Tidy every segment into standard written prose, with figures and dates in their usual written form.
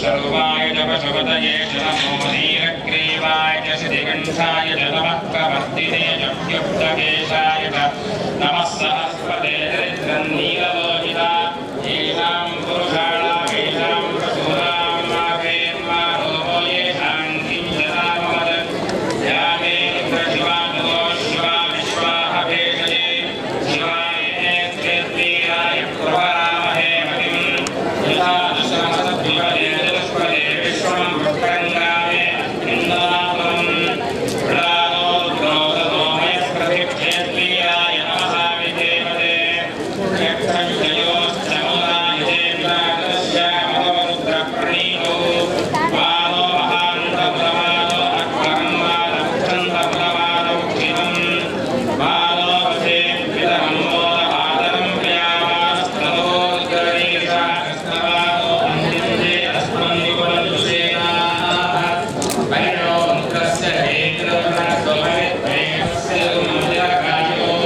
शर्वाय च पशुपतये च नमो नीलग्रीवाय च श्रीकण्ठाय च नमः कवर्दिने च व्युक्तकेशाय च नमः सहस्पते दरिद्रं नीललोहिता येषां पुरुषाणामेषां पशूनां मापेन्मा लोको येषां किञ्चनामवद यामेन्द्र शिवानुगो शिवा विश्वाह भेषजे शिवाय प्रवरामहे मतिं यथा दशरथद्विपदे चतुष्पदे विश्वं वक्रङ्गामे इन्दातुरं प्रदानोद्रोदनोमयप्रतिक्षेत्रीयाय नमः विदेवते यक्षञ्जयोश्चमुदाय मानो महान्तपुरमानो अक्वरं मानमुक्षन्तपुरमानमुक्षितम् मानोपथे पितरं मोदमातरं प्रियामानस्तनोर्गरीषास्तमानो अन्तिन्दे अस्मन्निपुरन्दुसेनाः परिणो मुखस्य हेतुर्णस्वमविद्वेषस्य मुञ्जकायोः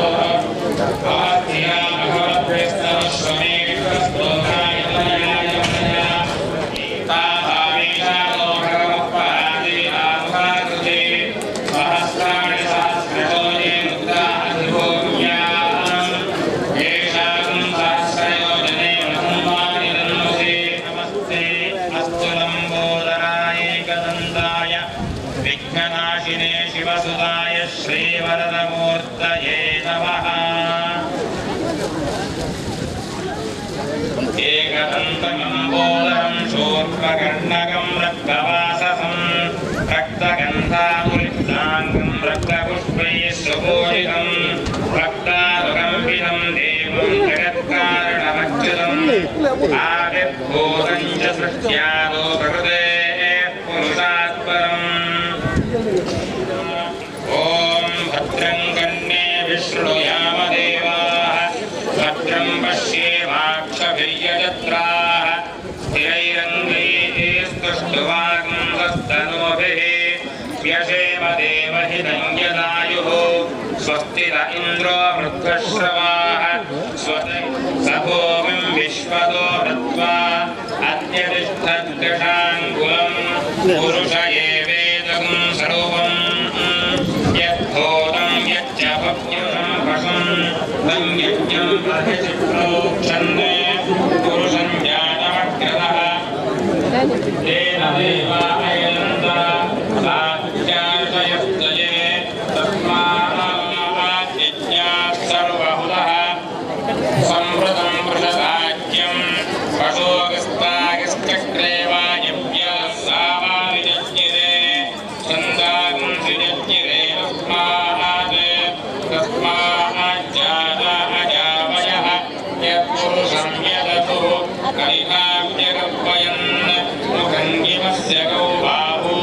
भवत्या भगवद्भ्यस्तवश्वमेश्वस्तोकाय तनयाय तनया तासामेषानो भगवत्पराजितामुखाकृते सहस्राणि सहस्रशो ये रुद्रा अधिभूम्याम् येषां सहस्रयोजने मधुमानि तन्वसे। नमस्ते अस्तु लम्बोदराय एकदन्ताय विघ्ननाशिने शिवसुताय श्रीवरदमूर्तये नमः। एकदन्तलम्बोदरं शूर्पकर्णकं रक्तवाससं रक्तगन्धानुलिप्ताङ्गं रक्तपुष्पैः सुपूजितं रक्तानुकम्पितं देवं जगत्कारणमच्युतम् आविर्भूतं च सृष्ट्यादौ प्रकृतेः पुरुषात् परम्। ॐ भद्रं कर्णे विशृणुयाम देवाः भद्रं पश्येमाक्षभिर्यजत्राः स्थिरैरङ्गैः स्तुष्टुवागुंसस्तनूभिः व्यशेम देवहितं यदायुः। स्वस्ति न इन्द्रो वृद्धश्रवाः स्वस्ति सभूमिं विश्वतो भृत्वा अत्यतिष्ठद्दशाङ्गुलं पुरुष एवेदं सर्वं यद्भूतं यच्च भव्यं पशुं तं यज्ञं अधिचिप्रोक्षन् पुरुषं जातमग्रतः तेन देवा अयन्त सात्याशयस्तये तस्मात् यज्ञात् सर्वहुतः संवृतं वृषदाज्यं पशोगस्तागश्चक्रे वायव्याः सामाविजज्ञिरे छन्दागुंसिजज्ञिरे तस्मात् तस्माज्जाता अजावयः यत्पुरुषं यदतुः कलिकाव्यकल्पयन् मुखं किमस्य गौ बाहू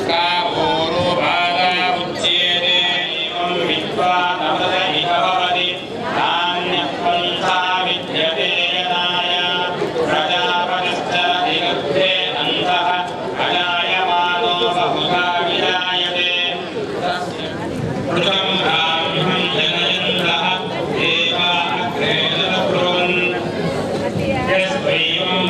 कावोरुपादा उच्येते एवं विद्वान् अमृत इह भवति नान्यः पन्था विद्यते यदाय प्रजापतिश्चरति गर्भे अन्तः अजायमानो बहुधा विजायते तस्य ऋतं ब्राह्मं जनयन्तः देवा अग्रे तद्ब्रुवन् यस्त्वैवं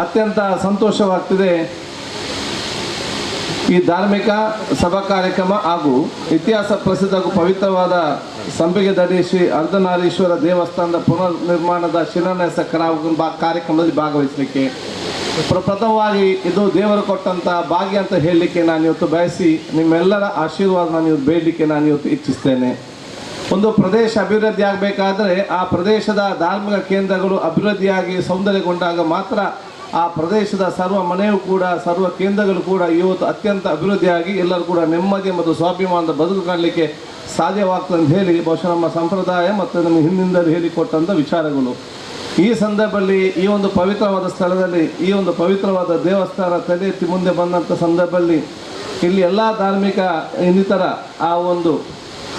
ಅತ್ಯಂತ ಸಂತೋಷವಾಗ್ತಿದೆ. ಈ ಧಾರ್ಮಿಕ ಸಭಾ ಕಾರ್ಯಕ್ರಮ ಹಾಗೂ ಇತಿಹಾಸ ಪ್ರಸಿದ್ಧ ಹಾಗೂ ಪವಿತ್ರವಾದ ಸಂಪಿಗೆದಡಿ ಶ್ರೀ ಅರ್ಧನಾರೀಶ್ವರ ದೇವಸ್ಥಾನದ ಪುನರ್ ನಿರ್ಮಾಣದ ಶಿಲಾನ್ಯಾಸ ಕಾರ್ಯಕ್ರಮದಲ್ಲಿ ಭಾಗವಹಿಸಲಿಕ್ಕೆ ಪ್ರಥಮವಾಗಿ ಇದು ದೇವರು ಕೊಟ್ಟಂಥ ಭಾಗ್ಯ ಅಂತ ಹೇಳಲಿಕ್ಕೆ ನಾನು ಇವತ್ತು ಬಯಸಿ ನಿಮ್ಮೆಲ್ಲರ ಆಶೀರ್ವಾದ ನಾನು ಇವತ್ತು ಬೇಡಲಿಕ್ಕೆ ನಾನು ಇವತ್ತು ಇಚ್ಛಿಸ್ತೇನೆ. ಒಂದು ಪ್ರದೇಶ ಅಭಿವೃದ್ಧಿ ಆಗಬೇಕಾದರೆ ಆ ಪ್ರದೇಶದ ಧಾರ್ಮಿಕ ಕೇಂದ್ರಗಳು ಅಭಿವೃದ್ಧಿಯಾಗಿ ಸೌಂದರ್ಯಗೊಂಡಾಗ ಮಾತ್ರ ಆ ಪ್ರದೇಶದ ಸರ್ವ ಮನೆಯೂ ಕೂಡ ಸರ್ವ ಕೇಂದ್ರಗಳು ಕೂಡ ಇವತ್ತು ಅತ್ಯಂತ ಅಭಿವೃದ್ಧಿಯಾಗಿ ಎಲ್ಲರೂ ಕೂಡ ನೆಮ್ಮದಿ ಮತ್ತು ಸ್ವಾಭಿಮಾನದ ಬದುಕು ಕಾಣಲಿಕ್ಕೆ ಸಾಧ್ಯವಾಗ್ತದೆ ಅಂತ ಹೇಳಿ ಬಹುಶಃ ನಮ್ಮ ಸಂಪ್ರದಾಯ ಮತ್ತು ನಮ್ಮ ಹಿಂದಿಂದಲೂ ಹೇಳಿಕೊಟ್ಟಂಥ ವಿಚಾರಗಳು. ಈ ಸಂದರ್ಭದಲ್ಲಿ ಈ ಒಂದು ಪವಿತ್ರವಾದ ಸ್ಥಳದಲ್ಲಿ ಈ ಒಂದು ಪವಿತ್ರವಾದ ದೇವಸ್ಥಾನ ತಲೆ ಎತ್ತಿ ಮುಂದೆ ಬಂದಂಥ ಸಂದರ್ಭದಲ್ಲಿ ಇಲ್ಲಿ ಎಲ್ಲ ಧಾರ್ಮಿಕ ಇನ್ನಿತರ ಆ ಒಂದು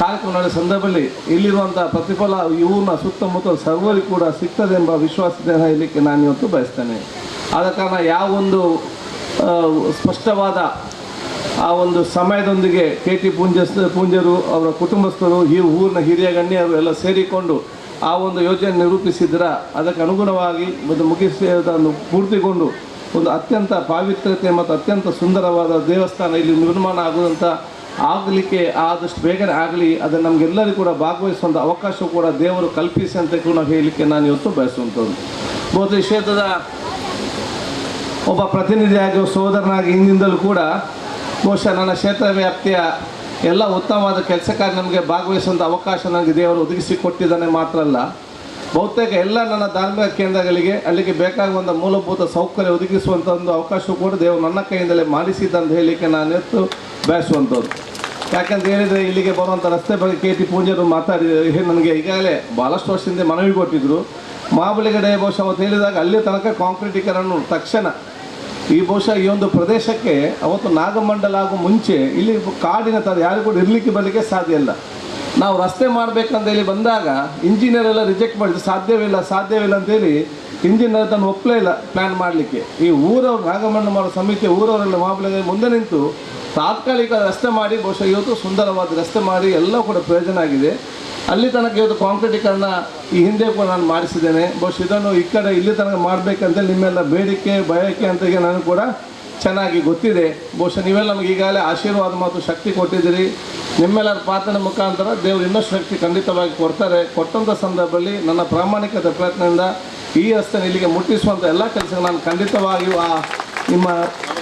ಕಾರ್ಯಕ್ರಮ ನಡೆದ ಸಂದರ್ಭದಲ್ಲಿ ಇಲ್ಲಿರುವಂಥ ಪ್ರತಿಫಲ ಇವನ್ನ ಸುತ್ತಮುತ್ತ ಸರ್ವರಿಗೂ ಕೂಡ ಸಿಗ್ತದೆ ಎಂಬ ವಿಶ್ವಾಸದ ಹೇಳಲಿಕ್ಕೆ ನಾನು ಇವತ್ತು ಬಯಸ್ತೇನೆ. ಆದ ಕಾರಣ ಯಾವೊಂದು ಸ್ಪಷ್ಟವಾದ ಆ ಒಂದು ಸಮಯದೊಂದಿಗೆ ಕೆ ಟಿ ಪೂಂಜರು ಅವರ ಕುಟುಂಬಸ್ಥರು ಈ ಊರಿನ ಹಿರಿಯ ಗಣ್ಯರು ಎಲ್ಲ ಸೇರಿಕೊಂಡು ಆ ಒಂದು ಯೋಜನೆ ನಿರೂಪಿಸಿದ್ರ ಅದಕ್ಕೆ ಅನುಗುಣವಾಗಿ ಒಂದು ಮುಗಿಸಿ ಅದನ್ನು ಪೂರ್ತಿಗೊಂಡು ಒಂದು ಅತ್ಯಂತ ಪಾವಿತ್ರ್ಯತೆ ಮತ್ತು ಅತ್ಯಂತ ಸುಂದರವಾದ ದೇವಸ್ಥಾನ ಇಲ್ಲಿ ನಿರ್ಮಾಣ ಆಗುವಂಥ ಆಗಲಿಕ್ಕೆ ಆದಷ್ಟು ಬೇಗನೆ ಆಗಲಿ, ಅದನ್ನು ನಮಗೆಲ್ಲರಿಗೂ ಕೂಡ ಭಾಗವಹಿಸುವಂಥ ಅವಕಾಶ ಕೂಡ ದೇವರು ಕಲ್ಪಿಸಿ ಅಂತ ಕೂಡ ಹೇಳಲಿಕ್ಕೆ ನಾನು ಇವತ್ತು ಬಯಸುವಂಥದ್ದು. ಬಹುತೇಕ ಕ್ಷೇತ್ರದ ಒಬ್ಬ ಪ್ರತಿನಿಧಿಯಾಗಿ ಸೋದರನಾಗಿ ಹಿಂದಿಂದಲೂ ಕೂಡ ಬಹುಶಃ ನನ್ನ ಕ್ಷೇತ್ರ ವ್ಯಾಪ್ತಿಯ ಎಲ್ಲ ಉತ್ತಮವಾದ ಕೆಲಸ ಕಾರ್ಯ ನಮಗೆ ಭಾಗವಹಿಸುವಂಥ ಅವಕಾಶ ನನಗೆ ದೇವರು ಒದಗಿಸಿಕೊಟ್ಟಿದ್ದಾನೆ ಮಾತ್ರ ಅಲ್ಲ, ಬಹುತೇಕ ಎಲ್ಲ ನನ್ನ ಧಾರ್ಮಿಕ ಕೇಂದ್ರಗಳಿಗೆ ಅಲ್ಲಿಗೆ ಬೇಕಾಗುವಂಥ ಮೂಲಭೂತ ಸೌಕರ್ಯ ಒದಗಿಸುವಂಥ ಒಂದು ಅವಕಾಶ ಕೂಡ ದೇವರು ನನ್ನ ಕೈಯಿಂದಲೇ ಮಾಡಿಸಿದ್ದಂತ ಹೇಳಲಿಕ್ಕೆ ನಾನು ಇವತ್ತು ಬಯಸುವಂಥದ್ದು. ಯಾಕಂತ ಹೇಳಿದರೆ ಇಲ್ಲಿಗೆ ಬರುವಂಥ ರಸ್ತೆ ಬಗ್ಗೆ ಕೆ ಟಿ ಪೂಂಜರು ಮಾತಾಡಿ ನನಗೆ ಈಗಾಗಲೇ ಭಾಳಷ್ಟು ವರ್ಷದಿಂದ ಮನವಿ ಕೊಟ್ಟಿದ್ದರು. ಮಾಬಲಿಗಡೆ ಬಹುಶಃ ಅವತ್ತು ಹೇಳಿದಾಗ ಅಲ್ಲಿ ತನಕ ಕಾಂಕ್ರೀಟೀಕರಣ ತಕ್ಷಣ ಈ ಬಹುಶಃ ಈ ಒಂದು ಪ್ರದೇಶಕ್ಕೆ ಅವತ್ತು ನಾಗಮಂಡಲ ಆಗೋ ಮುಂಚೆ ಇಲ್ಲಿ ಕಾಡಿನ ಥರ ಯಾರು ಕೂಡ ಇರಲಿಕ್ಕೆ ಬರಲಿಕ್ಕೆ ಸಾಧ್ಯ ಇಲ್ಲ. ನಾವು ರಸ್ತೆ ಮಾಡಬೇಕಂತ ಹೇಳಿ ಬಂದಾಗ ಇಂಜಿನಿಯರ್ ಎಲ್ಲ ರಿಜೆಕ್ಟ್ ಮಾಡಿದ್ರು, ಸಾಧ್ಯವಿಲ್ಲ ಸಾಧ್ಯವಿಲ್ಲ ಅಂತೇಳಿ ಇಂಜಿನಿಯರ್ ತನ್ನ ಒಪ್ಪಲೇ ಇಲ್ಲ ಪ್ಲ್ಯಾನ್ ಮಾಡಲಿಕ್ಕೆ. ಈ ಊರವ್ರು ನಾಗಮಂಡಲ ಮಾಡೋ ಸಮಿತಿ ಊರವರೆಲ್ಲ ಮಹಾಬಲಿಗೆ ಮುಂದೆ ನಿಂತು ತಾತ್ಕಾಲಿಕ ರಸ್ತೆ ಮಾಡಿ ಬಹುಶಃ ಇವತ್ತು ಸುಂದರವಾದ ರಸ್ತೆ ಮಾಡಿ ಎಲ್ಲ ಕೂಡ ಪ್ರಯೋಜನ ಆಗಿದೆ. ಅಲ್ಲಿ ತನಕ ಇವತ್ತು ಕಾಂಕ್ರೀಟೀಕರಣ ಈ ಹಿಂದೆ ಕೂಡ ನಾನು ಮಾಡಿಸಿದ್ದೇನೆ. ಬಹುಶಃ ಇದನ್ನು ಈ ಕಡೆ ಇಲ್ಲಿ ತನಕ ಮಾಡಬೇಕಂತ ನಿಮ್ಮೆಲ್ಲ ಬೇಡಿಕೆ ಬಯಕೆ ಅಂತ ನಾನು ಕೂಡ ಚೆನ್ನಾಗಿ ಗೊತ್ತಿದೆ. ಬಹುಶಃ ನೀವೆಲ್ಲ ನಮಗೆ ಈಗಾಗಲೇ ಆಶೀರ್ವಾದ ಮತ್ತು ಶಕ್ತಿ ಕೊಟ್ಟಿದ್ದೀರಿ. ನಿಮ್ಮೆಲ್ಲರ ಪ್ರಾರ್ಥನೆ ಮುಖಾಂತರ ದೇವರು ಇನ್ನಷ್ಟು ಶಕ್ತಿ ಖಂಡಿತವಾಗಿ ಕೊಡ್ತಾರೆ. ಕೊಟ್ಟಂಥ ಸಂದರ್ಭದಲ್ಲಿ ನನ್ನ ಪ್ರಾಮಾಣಿಕತೆ ಪ್ರಯತ್ನದಿಂದ ಈ ರಸ್ತೆ ಇಲ್ಲಿಗೆ ಮುಟ್ಟಿಸುವಂಥ ಎಲ್ಲ ಕೆಲಸ ನಾನು ಖಂಡಿತವಾಗಿಯೂ ಆ ನಿಮ್ಮ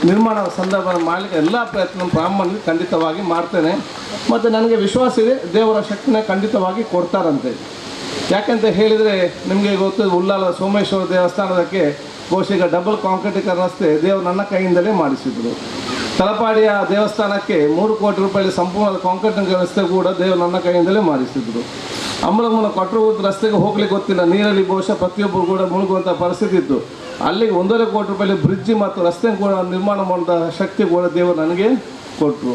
ನಿರ್ಮಾಣ ಸಂದರ್ಭ ಮಾಡಲಿಕ್ಕೆ ಎಲ್ಲ ಪ್ರಯತ್ನ ಪ್ರಾಮಾಣಿಕ ಖಂಡಿತವಾಗಿ ಮಾಡ್ತೇನೆ. ಮತ್ತು ನನಗೆ ವಿಶ್ವಾಸ ಇದೆ ದೇವರ ಶಕ್ತಿನ ಖಂಡಿತವಾಗಿ ಕೊಡ್ತಾರಂತೆ. ಯಾಕಂತ ಹೇಳಿದರೆ ನಿಮಗೆ ಗೊತ್ತು, ಉಲ್ಲಾಲ ಸೋಮೇಶ್ವರ ದೇವಸ್ಥಾನದಕ್ಕೆ ಬಹುಶಃ ಈಗ ಡಬಲ್ ಕಾಂಕ್ರೀಟೀಕರಣ ರಸ್ತೆ ದೇವರು ನನ್ನ ಕೈಯಿಂದಲೇ ಮಾಡಿಸಿದರು. ತಲಪಾಡಿಯ ದೇವಸ್ಥಾನಕ್ಕೆ 3 ಕೋಟಿ ರೂಪಾಯಿ ಸಂಪೂರ್ಣ ಕಾಂಕ್ರೀಟ್ ರಸ್ತೆ ಕೂಡ ದೇವರು ನನ್ನ ಕೈಯಿಂದಲೇ ಮಾಡಿಸಿದರು. ಅಮಲಮೂಲ ಕೊಟ್ಟರು ರಸ್ತೆಗೆ ಹೋಗ್ಲಿಕ್ಕೆ ಗೊತ್ತಿಲ್ಲ, ನೀರಲ್ಲಿ ಬಹುಶಃ ಪ್ರತಿಯೊಬ್ಬರು ಕೂಡ ಮುಳುಗುವಂಥ ಪರಿಸ್ಥಿತಿ ಇತ್ತು. ಅಲ್ಲಿಗೆ 1.5 ಕೋಟಿ ರೂಪಾಯಿ ಬ್ರಿಡ್ಜ್ ಮತ್ತು ರಸ್ತೆ ಕೂಡ ನಿರ್ಮಾಣ ಮಾಡುವಂಥ ಶಕ್ತಿ ಕೂಡ ದೇವರು ನನಗೆ ಕೊಟ್ಟರು.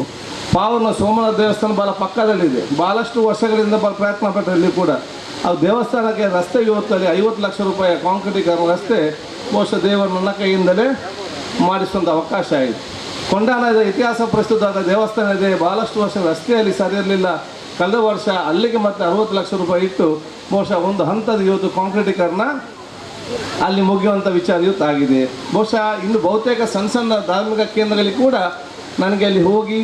ಪಾವನ ಸೋಮನಾಥ ದೇವಸ್ಥಾನ ಭಾಳ ಪಕ್ಕದಲ್ಲಿದೆ, ಭಾಳಷ್ಟು ವರ್ಷಗಳಿಂದ ಭಾಳ ಪ್ರಯತ್ನ ಪಟ್ಟಲ್ಲಿ ಕೂಡ ಆ ದೇವಸ್ಥಾನಕ್ಕೆ ರಸ್ತೆ ಇವತ್ತಲ್ಲಿ 50 ಲಕ್ಷ ರೂಪಾಯಿ ಕಾಂಕ್ರೀಟೀಕರಣ ರಸ್ತೆ ಬಹುಶಃ ದೇವರು ನನ್ನ ಕೈಯಿಂದಲೇ ಮಾಡಿಸುವಂಥ ಅವಕಾಶ ಆಯಿತು. ಕೊಂಡಾಣದ ಇತಿಹಾಸ ಪ್ರಸ್ತುತವಾದ ದೇವಸ್ಥಾನ ಇದೆ, ಭಾಳಷ್ಟು ವರ್ಷ ರಸ್ತೆಯಲ್ಲಿ ಸರಿ ಇರಲಿಲ್ಲ. ಕಳೆದ ವರ್ಷ ಅಲ್ಲಿಗೆ ಮತ್ತೆ 60 ಲಕ್ಷ ರೂಪಾಯಿ ಇಟ್ಟು ಬಹುಶಃ ಒಂದು ಹಂತದ ಇವತ್ತು ಕಾಂಕ್ರೀಟೀಕರಣ ಅಲ್ಲಿ ಮುಗಿಯುವಂಥ ವಿಚಾರ ಇವತ್ತು ಆಗಿದೆ. ಬಹುಶಃ ಇನ್ನು ಬಹುತೇಕ ಸಣ್ಣ ಸಣ್ಣ ಧಾರ್ಮಿಕ ಕೇಂದ್ರಗಳಲ್ಲಿ ಕೂಡ ನನಗೆ ಅಲ್ಲಿ ಹೋಗಿ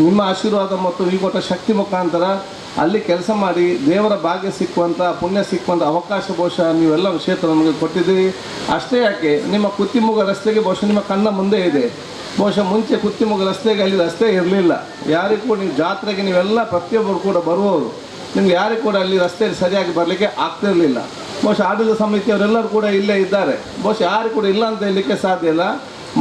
ನಿಮ್ಮ ಆಶೀರ್ವಾದ ಮತ್ತು ಈ ಕೊಟ್ಟ ಶಕ್ತಿ ಮುಖಾಂತರ ಅಲ್ಲಿ ಕೆಲಸ ಮಾಡಿ ದೇವರ ಭಾಗ್ಯ ಸಿಕ್ಕುವಂಥ, ಪುಣ್ಯ ಸಿಕ್ಕುವಂಥ ಅವಕಾಶ ಬಹುಶಃ ನೀವೆಲ್ಲ ಕ್ಷೇತ್ರ ನಮಗೆ ಕೊಟ್ಟಿದ್ದೀರಿ. ಅಷ್ಟೇ ಯಾಕೆ, ನಿಮ್ಮ ಕುತ್ತಿಮುಗ ರಸ್ತೆಗೆ ಬಹುಶಃ ನಿಮ್ಮ ಕಣ್ಣ ಮುಂದೆ ಇದೆ. ಬಹುಶಃ ಮುಂಚೆ ಕುತ್ತಿಮುಗ ರಸ್ತೆಗೆ ಅಲ್ಲಿ ರಸ್ತೆ ಇರಲಿಲ್ಲ. ಯಾರಿಗೂ ಕೂಡ ನೀವು ಜಾತ್ರೆಗೆ ನೀವೆಲ್ಲ ಪ್ರತಿಯೊಬ್ಬರು ಕೂಡ ಬರುವವರು, ನಿಮ್ಗೆ ಯಾರಿಗೂ ಕೂಡ ಅಲ್ಲಿ ರಸ್ತೆಯಲ್ಲಿ ಸರಿಯಾಗಿ ಬರಲಿಕ್ಕೆ ಆಗ್ತಿರಲಿಲ್ಲ. ಬಹುಶಃ ಆಡಳಿತ ಸಮಿತಿಯವರೆಲ್ಲರೂ ಕೂಡ ಇಲ್ಲೇ ಇದ್ದಾರೆ. ಬಹುಶಃ ಯಾರು ಕೂಡ ಇಲ್ಲ ಅಂತ ಹೇಳಲಿಕ್ಕೆ ಸಾಧ್ಯ ಇಲ್ಲ.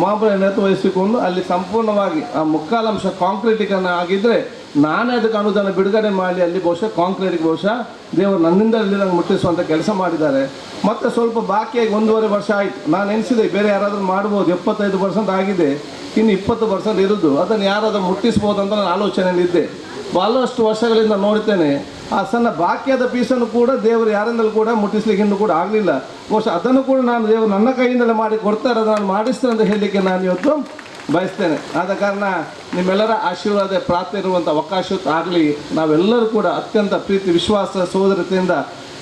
ಮಾಬರ ನೇತೃತ್ವ ವಹಿಸಿಕೊಂಡು ಅಲ್ಲಿ ಸಂಪೂರ್ಣವಾಗಿ ಆ ಮುಕ್ಕಾಲಂಶ ಕಾಂಕ್ರೀಟೀಕರಣ ಆಗಿದ್ದರೆ ನಾನೇ ಅದಕ್ಕೆ ಅನುದಾನ ಬಿಡುಗಡೆ ಮಾಡಿ ಅಲ್ಲಿ ಬಹುಶಃ ಕಾಂಕ್ರೀಟಿಗೆ ಬಹುಶಃ ದೇವರು ನನ್ನಿಂದ ಅಲ್ಲಿ ನಂಗೆ ಮುಟ್ಟಿಸುವಂಥ ಕೆಲಸ ಮಾಡಿದ್ದಾರೆ. ಮತ್ತು ಸ್ವಲ್ಪ ಬಾಕಿಯಾಗಿ 1.5 ವರ್ಷ ಆಯಿತು. ನಾನು ಎನಿಸಿದೆ ಬೇರೆ ಯಾರಾದರೂ ಮಾಡ್ಬೋದು, 75% ಆಗಿದೆ, ಇನ್ನು 20% ಇರೋದು, ಅದನ್ನು ಯಾರಾದರೂ ಮುಟ್ಟಿಸ್ಬೋದು ಅಂತ ನಾನು ಆಲೋಚನೆಯಲ್ಲಿದ್ದೆ. ಭಾಳಷ್ಟು ವರ್ಷಗಳಿಂದ ನೋಡ್ತೇನೆ, ಆ ಸಣ್ಣ ಬಾಕಿಯಾದ ಪೀಸನ್ನು ಕೂಡ ದೇವರು ಯಾರಿಂದಲೂ ಕೂಡ ಮುಟ್ಟಿಸ್ಲಿಕ್ಕೆ ಇನ್ನೂ ಕೂಡ ಆಗಲಿಲ್ಲ. ಬಹುಶಃ ಅದನ್ನು ಕೂಡ ನಾನು ದೇವರು ನನ್ನ ಕೈಯಿಂದಲೇ ಮಾಡಿ ಕೊಡ್ತಾರೆ, ಅದನ್ನು ನಾನು ಮಾಡಿಸ್ತೇನೆ ಅಂತ ಹೇಳಲಿಕ್ಕೆ ನಾನು ಇವತ್ತು ಬಯಸ್ತೇನೆ. ಆದ ಕಾರಣ ನಿಮ್ಮೆಲ್ಲರ ಆಶೀರ್ವಾದ ಪ್ರಾರ್ಥನೆ ಇರುವಂಥ ಅವಕಾಶ ಆಗಲಿ. ನಾವೆಲ್ಲರೂ ಕೂಡ ಅತ್ಯಂತ ಪ್ರೀತಿ ವಿಶ್ವಾಸ ಸಹೋದರತೆಯಿಂದ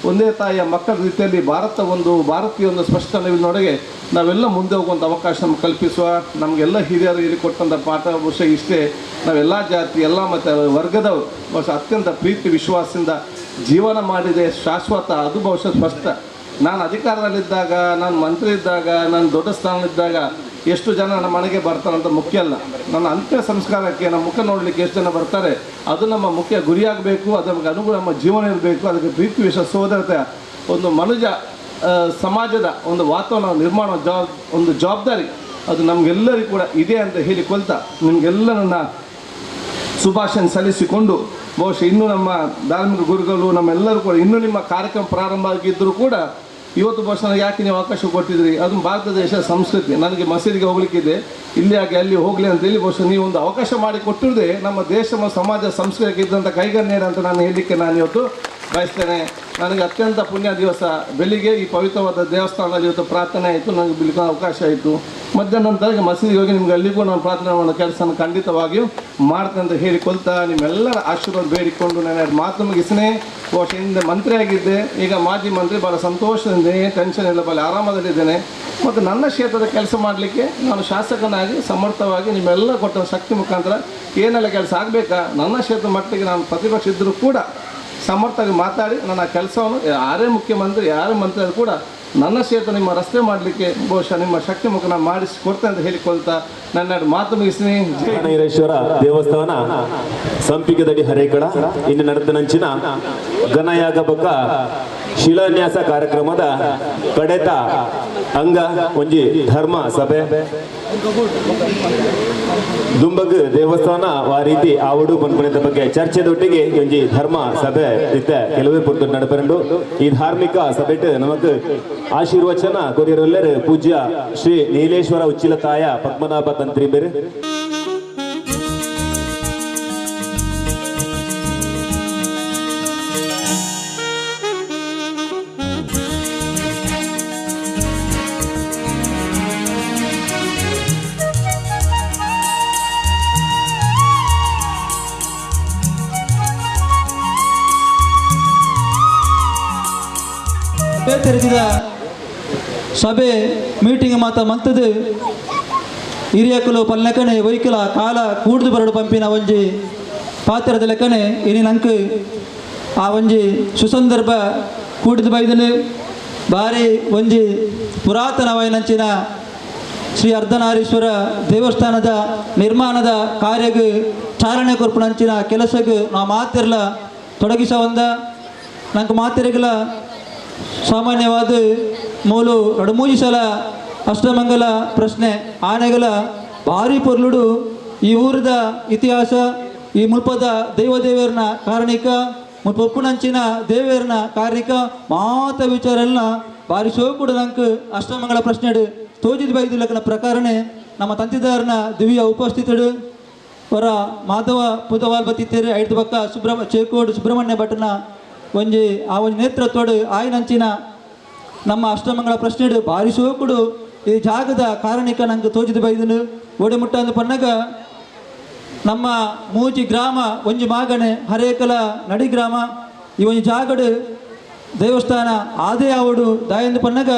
ಒಂದೇ ತಾಯಿಯ ಮಕ್ಕಳ ರೀತಿಯಲ್ಲಿ ಭಾರತ ಒಂದು ಭಾರತೀಯ ಒಂದು ಸ್ಪಷ್ಟ ನಿಲುವಿನೊಳಗೆ ನಾವೆಲ್ಲ ಮುಂದೆ ಹೋಗುವಂಥ ಅವಕಾಶ ನಮ್ಗೆ ಕಲ್ಪಿಸುವ ನಮಗೆಲ್ಲ ಹಿರಿಯರು ಇಲ್ಲಿ ಕೊಟ್ಟಂಥ ಪಾಠ ಬಹುಶಃ ಇಷ್ಟೇ. ನಾವೆಲ್ಲ ಜಾತಿ ಎಲ್ಲ ಮತ್ತು ವರ್ಗದವರು ಬಹುಶಃ ಅತ್ಯಂತ ಪ್ರೀತಿ ವಿಶ್ವಾಸದಿಂದ ಜೀವನ ಮಾಡಿದೆ ಶಾಶ್ವತ, ಅದು ಬಹುಶಃ ಸ್ಪಷ್ಟ. ನಾನು ಅಧಿಕಾರದಲ್ಲಿದ್ದಾಗ, ನಾನು ಮಂತ್ರಿ ಇದ್ದಾಗ, ನಾನು ದೊಡ್ಡ ಸ್ಥಾನದಲ್ಲಿದ್ದಾಗ ಎಷ್ಟು ಜನ ನಮ್ಮ ಮನೆಗೆ ಬರ್ತಾರಂತ ಮುಖ್ಯ ಅಲ್ಲ. ನನ್ನ ಅಂತ್ಯ ಸಂಸ್ಕಾರಕ್ಕೆ ನಮ್ಮ ಮುಖ ನೋಡಲಿಕ್ಕೆ ಎಷ್ಟು ಜನ ಬರ್ತಾರೆ ಅದು ನಮ್ಮ ಮುಖ್ಯ ಗುರಿಯಾಗಬೇಕು. ಅದಕ್ಕೆ ಅನುಗುಣ ನಮ್ಮ ಜೀವನ ಇರಬೇಕು. ಅದಕ್ಕೆ ಪ್ರೀತಿ ವಿಶ್ವ ಸಹೋದರತೆ ಒಂದು ಮನುಜ ಸಮಾಜದ ಒಂದು ವಾತಾವರಣ ನಿರ್ಮಾಣ ಒಂದು ಜವಾಬ್ದಾರಿ ಅದು ನಮಗೆಲ್ಲರಿಗೂ ಕೂಡ ಇದೆ ಅಂತ ಹೇಳಿಕೊಳ್ತಾ ನಿಮಗೆಲ್ಲ ನನ್ನ ಶುಭಾಶಯ ಸಲ್ಲಿಸಿಕೊಂಡು, ಬಹುಶಃ ಇನ್ನೂ ನಮ್ಮ ಧಾರ್ಮಿಕ ಗುರುಗಳು ನಮ್ಮೆಲ್ಲರೂ ಕೂಡ ಇನ್ನೂ ನಿಮ್ಮ ಕಾರ್ಯಕ್ರಮ ಪ್ರಾರಂಭ ಆಗಿದ್ದರೂ ಕೂಡ ಇವತ್ತು ಬಹುಶಃ ನನಗೆ ಯಾಕೆ ನೀವು ಅವಕಾಶ ಕೊಟ್ಟಿದ್ರಿ, ಅದು ಭಾರತ ದೇಶದ ಸಂಸ್ಕೃತಿ. ನನಗೆ ಮಸೀದಿಗೆ ಹೋಗ್ಲಿಕ್ಕಿದೆ, ಇಲ್ಲಿ ಆಗಿ ಅಲ್ಲಿ ಹೋಗಲಿ ಅಂತೇಳಿ ಬಹುಶಃ ನೀವು ಒಂದು ಅವಕಾಶ ಮಾಡಿ ಕೊಟ್ಟಿರದೆ ನಮ್ಮ ದೇಶ ಮತ್ತು ಸಮಾಜ ಸಂಸ್ಕೃತಿಗೆ ಇದ್ದಂಥ ಕೈಗನ್ನೇರ ಅಂತ ನಾನು ಹೇಳಲಿಕ್ಕೆ ನಾನು ಇವತ್ತು ಬಯಸ್ತೇನೆ. ನನಗೆ ಅತ್ಯಂತ ಪುಣ್ಯ ದಿವಸ. ಬೆಳಿಗ್ಗೆ ಈ ಪವಿತ್ರವಾದ ದೇವಸ್ಥಾನದಲ್ಲಿ ಇವತ್ತು ಪ್ರಾರ್ಥನೆ ಆಯಿತು, ನನಗೆ ಬೆಳಿಗ್ಗೆ ಅವಕಾಶ ಆಯಿತು. ಮಧ್ಯಾಹ್ನ ನಂತರ ಮಸೀದಿಗೆ ಹೋಗಿ ನಿಮ್ಗೆ ಅಲ್ಲಿಗೂ ನಾನು ಪ್ರಾರ್ಥನೆ ಮಾಡೋ ಕೆಲಸನ ಖಂಡಿತವಾಗಿಯೂ ಮಾಡ್ತೇನೆ ಅಂತ ಹೇಳಿಕೊಳ್ತಾ ನಿಮ್ಮೆಲ್ಲರ ಆಶೀರ್ವಾದ ಬೇಡಿಕೊಂಡು ನಾನು ಎರಡು ಮಾತು ಮುಗಿಸಿನೇ. ಬಹುಶಃ ಹಿಂದೆ ಮಂತ್ರಿಯಾಗಿದ್ದೆ, ಈಗ ಮಾಜಿ ಮಂತ್ರಿ, ಭಾಳ ಸಂತೋಷದಿಂದ, ಟೆನ್ಷನ್ ಇಲ್ಲ, ಭಾಳ ಆರಾಮದಲ್ಲಿದ್ದೇನೆ. ಮತ್ತು ನನ್ನ ಕ್ಷೇತ್ರದ ಕೆಲಸ ಮಾಡಲಿಕ್ಕೆ ನಾನು ಶಾಸಕನಾಗಿ ಸಮರ್ಥವಾಗಿ ನಿಮ್ಮೆಲ್ಲ ಕೊಟ್ಟ ಶಕ್ತಿ ಮುಖಾಂತರ ಏನೆಲ್ಲ ಕೆಲಸ ಆಗಬೇಕಾ ನನ್ನ ಕ್ಷೇತ್ರದ ಮಟ್ಟಿಗೆ ನಾನು ಪ್ರತಿಪಕ್ಷ ಇದ್ದರೂ ಕೂಡ ಸಮರ್ಥವಾಗಿ ಮಾತಾಡಿ ನನ್ನ ಕೆಲಸವನ್ನು ಯಾರೇ ಮುಖ್ಯಮಂತ್ರಿ ಯಾರೇ ಮಂತ್ರಿ ಆದರೂ ಕೂಡ ನನ್ನ ಕ್ಷೇತ್ರ ನಿಮ್ಮ ರಸ್ತೆ ಮಾಡಲಿಕ್ಕೆ ಬಹುಶಃ ನಿಮ್ಮ ಶಕ್ತಿ ಮುಖ ಮಾಡಿಸಿಕೊಡ್ತೇನೆ ಅಂತ ಹೇಳಿಕೊಳ್ತಾ ನನ್ನ ಮಾತು ಮುಗಿಸ್ತೀನಿ. ನೀರೇಶ್ವರ ದೇವಸ್ಥಾನ ಸಂಪಿಗೆದಡಿ ಹರೇಕಳ ಇನ್ನು ನಡೆದ ನಂಚಿನ ಗಣಯಾಗ ಬಕ್ಕ ಶಿಲಾನ್ಯಾಸ ಕಾರ್ಯಕ್ರಮದ ಕಡೆತ ಅಂಗ ಒಂಜಿ ಧರ್ಮ ಸಭೆ ದುಂಬಗ್ ದೇವಸ್ಥಾನ ಆ ರೀತಿ ಆವಡು ಪನ್ಪುಣಿತ ಬಗ್ಗೆ ಚರ್ಚೆದೊಟ್ಟಿಗೆ ಒಂಜಿ ಧರ್ಮ ಸಭೆ ಇತ್ತ ಕೆಲವೇ ಪುರ್ತು ನಡಪರಂಡು. ಈ ಧಾರ್ಮಿಕ ಸಭೆಟ್ ನಮಕ್ ಆಶೀರ್ವಚನ ಕೊರಿಯರಲ್ಲರು ಪೂಜ್ಯ ಶ್ರೀ ನೀಲೇಶ್ವರ ಉಚ್ಚಿಲತಾಯ ಪದ್ಮನಾಭ ತಂತ್ರಿ ಬೇರೆ. ತೆರೆದಿದ ಸಭೆ ಮೀಟಿಂಗ್ ಮಾತ ಮಂತದು ಹಿರಿಯಕುಲು ಪಲ್ಲೆಕನೆ ಒಯ್ಕಲ ಕಾಲ ಕೂಡ್ದು ಬರಡು ಪಂಪಿನ ಒಂಜಿ ಪಾತ್ರದ ಲೆಕ್ಕನೆ ಇನಿ ನಂಕ್ ಆ ಒಂಜಿ ಸುಸಂದರ್ಭ ಕೂಡಿದು ಬೈದನು. ಭಾರಿ ಒಂಜಿ ಪುರಾತನವಾಯಿನಂಚಿನ ಶ್ರೀ ಅರ್ಧನಾರೀಶ್ವರ ದೇವಸ್ಥಾನದ ನಿರ್ಮಾಣದ ಕಾರ್ಯಗ್ ಚಾಲನೆ ಕೊರ್ಪುನಂಚಿನ ಕೆಲಸಗ್ ನಾವು ಮಾತಿರ್ಲ ತೊಡಗಿಸ ಒಂದ ನಂಗೆ ಮಾತಿರಗಲ ಸಾಮಾನ್ಯವಾದ ಮೂಲು ಎರಡು ಮೂಜಿ ಸಲ ಅಷ್ಟಮಂಗಲ ಪ್ರಶ್ನೆ ಆನೆಗಳ ಭಾರಿ ಪೊರ್ಲುಡು ಈ ಊರದ ಇತಿಹಾಸ ಈ ಮುಲ್ಪದ ದೈವದೇವರನ ಕಾರಣಿಕ ಮುಲ್ಪ ಉಪ್ಪುನಂಚಿನ ದೇವೇರನ ಕಾರಣಿಕ ಮಾತ ವಿಚಾರನ್ನ ಭಾರಿ ಸೋಕುಡು ನಂಗೆ ಅಷ್ಟಮಂಗಲ ಪ್ರಶ್ನೆ ತೋಜಿದ ಬೈದಿಲ್ಲಕನ ಪ್ರಕಾರನೇ ನಮ್ಮ ತಂತಿದಾರನ ದಿವ್ಯ ಉಪಸ್ಥಿತರು ವರ ಮಾಧವ ಪುದವಾಲ್ ಬತ್ತಿತ್ತೇರು ಐದು ಬಕ್ಕ ಚೇಕೋಡು ಸುಬ್ರಹ್ಮಣ್ಯ ಭಟ್ಟನ ಒಂಜಿ ಆ ಒಂಜಿ ನೇತೃತ್ವಡು ಆಯ್ನಂಚಿನ ನಮ್ಮ ಅಷ್ಟಮಂಗಳ ಪ್ರಶ್ನೆಡು ಭಾರಿ ಸೋಕುಡು ಈ ಜಾಗದ ಕಾರಣಿಕ ನಂಗೆ ತೋಜಿದ ಬೈದನು. ಓಡಿ ಮುಟ್ಟ ಅಂದ ಪನ್ನಗ ನಮ್ಮ ಮೂಜಿ ಗ್ರಾಮ ಒಂಜಿ ಮಾಗಣೆ ಹರೇಕಲ ನಡಿ ಗ್ರಾಮ ಈ ಒಂಜಿ ಜಾಗಡು ದೇವಸ್ಥಾನ ಆದೇ ಆವಡು ದಾಯಂದು ಪನ್ನಗ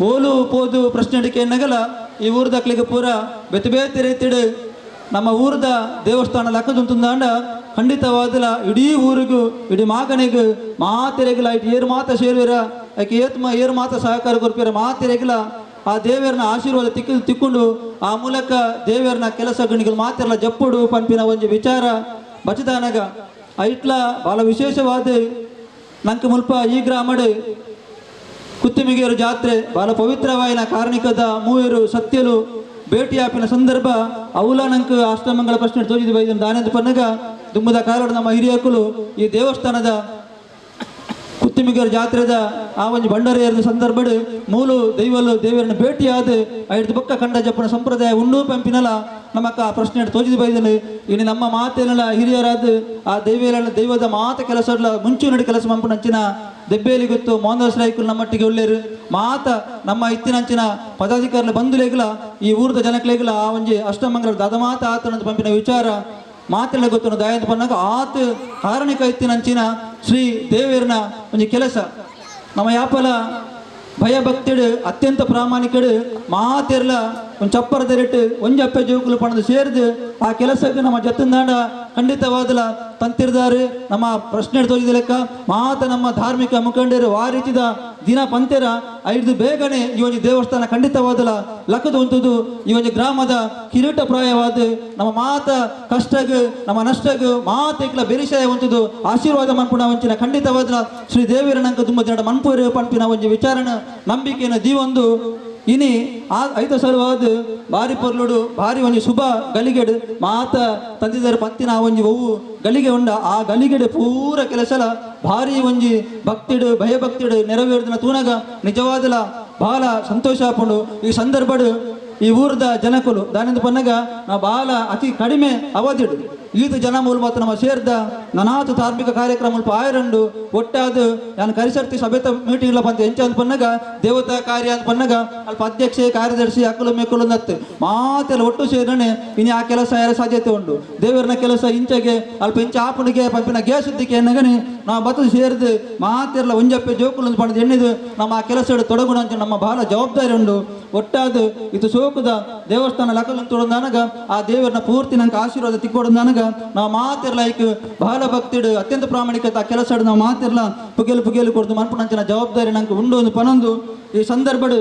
ಓಲು ಪೋದು ಪ್ರಶ್ನೆ ನಗಲ ಈ ಊರ್ದಕ್ಲಿಗೆ ಪೂರ ಬೆತ್ತು ಬೇತೆ ರೀತಿಡು ನಮ್ಮ ಊರದ ದೇವಸ್ಥಾನ ಲಕ್ಕದುಂತುಂದಾಂಡ ಖಂಡಿತವಾದಲ ಇಡೀ ಊರಿಗೂ ಇಡೀ ಮಾಗನೆಗೂ ಮಾತೆರೆಗಿಲ ಇಟ್ಟು ಏರು ಮಾತ ಸೇರುವಿರ ಆಕೆ ಏತ್ಮ ಏರು ಮಾತ ಸಹಕಾರ ಕೊರ್ಪಿರ ಮಾತೆರೆಗಿಲ ಆ ದೇವರನ್ನ ಆಶೀರ್ವಾದ ತಿಕ್ಕೊಂಡು ಆ ಮೂಲಕ ದೇವರನ್ನ ಕೆಲಸ ಗಣಿಗಳು ಮಾತೆಲ್ಲ ಜಪ್ಪುಡು ಪಂಪಿನ ಒಂದು ವಿಚಾರ ಬಚದಾನಗ ಐಟ್ಲ ಭಾಳ ವಿಶೇಷವಾದ ನಂಗೆ ಮುಲ್ಪ ಈ ಗ್ರಾಮಡು ಕುತ್ತಿಮಿಗೇರು ಜಾತ್ರೆ ಭಾಳ ಪವಿತ್ರವಾಯಿನ ಕಾರ್ಣಿಕದ ಮೂವರು ಸತ್ಯಲು ಭೇಟಿಯಾಪಿನ ಸಂದರ್ಭ ಅವಲ ನಂಗೆ ಅಷ್ಟಮಂಗಳ ಪ್ರಶ್ನೆ ತೋಜಿದ ಬೈದ ದಾನೆಂದು ಪನ್ನಗ ದುಮ್ಮದ ಕಾಲಡ ನಮ್ಮ ಹಿರಿಯಕುಲು ಈ ದೇವಸ್ಥಾನದ ಕುತ್ತಿಮಿಗೇರು ಜಾತ್ರೆದ ಆ ಒಂದು ಬಂಡಾರ ಸಂದರ್ಭಡು ಮೂಲು ದೈವಲು ದೇವರನ್ನು ಭೇಟಿಯಾದ ಐದು ಪಕ್ಕ ಕಂಡ ಜಪ್ಪನ ಸಂಪ್ರದಾಯ ಉಂಡು ಪಂಪಿನಲ ನಮ್ಮಕ್ಕ ಆ ಪ್ರಶ್ನೆ ತೋಜಿದ ಬೈದನು. ಇನ್ನು ನಮ್ಮ ಮಾತೇನೆಲ್ಲ ಹಿರಿಯರಾದ ಆ ದೈವೇಲ ದೈವದ ಮಾತ ಕೆಲಸ ಮುಂಚು ನಡಿ ಕೆಲಸ ಮಂಪುನಂಚಿನ ದೆಬ್ಬೇಲಿ ಗೊತ್ತು ಮೋಹನದಾಸ್ ರಾಯ್ಕುಲು ನಮ್ಮಟ್ಟಿಗೆ ಒಳ್ಳೇರು ಮಾತ ನಮ್ಮ ಇತ್ತಿನಂಚಿನ ಪದಾಧಿಕಾರಿಗಳ ಬಂಧುಲೇಗಲ ಈ ಊರದ ಜನಕ್ಲೇಗಲ ಆ ಒಂಜಿ ಅಷ್ಟಮಂಗಲ ದಾದಮಾತ ಆತನಂತ ಪಂಪಿನ ವಿಚಾರ ಮಾತೆಲ್ಲ ಗೊತ್ತು ದಾಯಂತ ಪನ್ನಾಗ ಆತ ಕಾರಣಿಕ ಇತ್ತಿನಂಚಿನ ಶ್ರೀ ದೇವೇರ್ನ ಒಂಜಿ ಕೆಲಸ ನಮ್ಮ ಯಾಪಲ ಭಯಭಕ್ತಿಡು ಅತ್ಯಂತ ಪ್ರಾಮಾಣಿಕಡು ಮಾತೆರ್ಲ ಒಂದು ಚಪ್ಪರ ದೆರೆಟ್ಟು ಒಂಜಿ ಅಪ್ಪೆ ಜೋಕುಲು ಪಣದು ಸೇರಿದು ಆ ಕೆಲಸಕ್ಕೆ ನಮ್ಮ ಜತ್ತಂದಾಂಡ ಖಂಡಿತವಾದಲ ತಂತಿರ್ದಾರು ನಮ್ಮ ಪ್ರಶ್ನೆ ತೋರಿದ ಲೆಕ್ಕ ಮಾತ ನಮ್ಮ ಧಾರ್ಮಿಕ ಮುಖಂಡರು ಆ ರೀತಿದ ದಿನ ಪಂತೆರ ಐದು ಬೇಗನೆ ಈ ಒಂದು ದೇವಸ್ಥಾನ ಖಂಡಿತವಾದಲ ಲಕ್ಕದ ಉಂಟುದು ಈ ಒಂದು ಗ್ರಾಮದ ಕಿರೀಟಪ್ರಾಯವಾದ ನಮ್ಮ ಮಾತ ಕಷ್ಟಗ್ ನಮ್ಮ ನಷ್ಟಗ್ ಮಾತೆಕ್ಲ ಬೆರಿಸಾಯ ಉಂಟುದು ಆಶೀರ್ವಾದ ಮನ್ಪುಣ ವಂಚಿನ ಖಂಡಿತವಾದಲ ಶ್ರೀ ದೇವಿರನಂಕ ತುಂಬ ದಿನ ಮನ್ಪೂರು ಪನ್ಪಿನ ಒಂಜಿ ವಿಚಾರಣ ನಂಬಿಕೆಯನ್ನು ದೀವೊಂದು ಇನಿ ಆ ಐತ ಸಲುವಾದ ಭಾರಿ ಪೊರ್ಲುಡು ಭಾರಿ ಒಂಜಿ ಶುಭ ಗಲಿಗೆಡು ಮಾತ ತಂದಿದ್ದಾರೆ ಪಂತಿನ ಒಂಜಿ ಒವ್ವು ಗಲಿಗೆ ಉಂಡ ಆ ಗಲಿಗೆಡು ಪೂರ ಕೆಲಸಲ ಭಾರಿ ಒಂಜಿ ಭಕ್ತಿಡು ಭಯಭಕ್ತಿಡು ನೆರವೇರಿದ ತೂನಗ ನಿಜವಾದಲ ಬಹಳ ಸಂತೋಷ ಆಪುಂಡು. ಈ ಸಂದರ್ಭಡು ಈ ಊರದ ಜನಕುಲು ದಾನಿಂದ ಪನ್ನಗ ನಾವು ಬಹಳ ಅತಿ ಕಡಿಮೆ ಅವಧಿಡು ಈತ ಜನ ಮೂಲ ಮತ್ತು ನಮ್ಮ ಸೇರ್ದ ನನಾತು ಧಾರ್ಮಿಕ ಕಾರ್ಯಕ್ರಮ ಆಯರಂಡು ಒಟ್ಟಾದ ನಾನು ಕರಿಸರ್ತಿ ಸಭೆತ ಮೀಟಿಂಗ್ ಇಲ್ಲ ಬಂತ ಎಂಚ ಅಂತ ಪನ್ನಗ ದೇವತಾ ಕಾರ್ಯ ಅಂತ ಪನ್ನಗ ಅಲ್ಪ ಅಧ್ಯಕ್ಷೆ ಕಾರ್ಯದರ್ಶಿ ಅಕ್ಕಲು ಮೇಕಲು ನತ್ತು ಮಾತೆಲ್ಲ ಒಟ್ಟು ಸೇರನೆ ಇನ್ನು ಆ ಕೆಲಸ ಯಾರ ಸಾಧ್ಯತೆ ಉಂಟು ದೇವರನ ಕೆಲಸ ಇಂಚೆಗೆ ಅಲ್ಪ ಇಂಚ ಆಪುಣಿಗೆ ಪಂಪಿನ ಗೇಸುದ್ದಿಕ್ಕೆ ಎನ್ನಗನೆ ನಾವು ಬತ್ತು ಸೇರಿದು ಮಾತೆಲ್ಲ ಒಂಜಪ್ಪೆ ಜೋಕುಲು ಪಣದು ಎಣ್ಣಿದು ನಮ್ಮ ಆ ಕೆಲಸ ತೊಡಗುಣ ಅಂತ ನಮ್ಮ ಬಹಳ ಜವಾಬ್ದಾರಿ ಉಂಟು. ಒಟ್ಟಾದ ಇದು ಸೋಕುದ ದೇವಸ್ಥಾನ ಲಕಲು ತೊಡಂದಾನಗ ಆ ದೇವರನ್ನ ಪೂರ್ತಿ ನಂಗೆ ಆಶೀರ್ವಾದ ತಿಕ್ಕೊಡಂದಾನಗ ನಾವು ಮಾತಿರ್ಲ ಐಕ್ ಬಹಳ ಭಕ್ತಿಡು ಅತ್ಯಂತ ಪ್ರಾಮಾಣಿಕತೆ ಆ ಕೆಲಸ ನಾವು ಮಾತಿರ್ಲ ಪುಗೆಲು ಪುಗೆಲು ಕೊಡ್ದು ಮನ್ಪುನಂಚಿನ ಜವಾಬ್ದಾರಿ ನಂಗೆ ಉಂಡು ಒಂದು ಪನೊಂದು ಈ ಸಂದರ್ಭಡು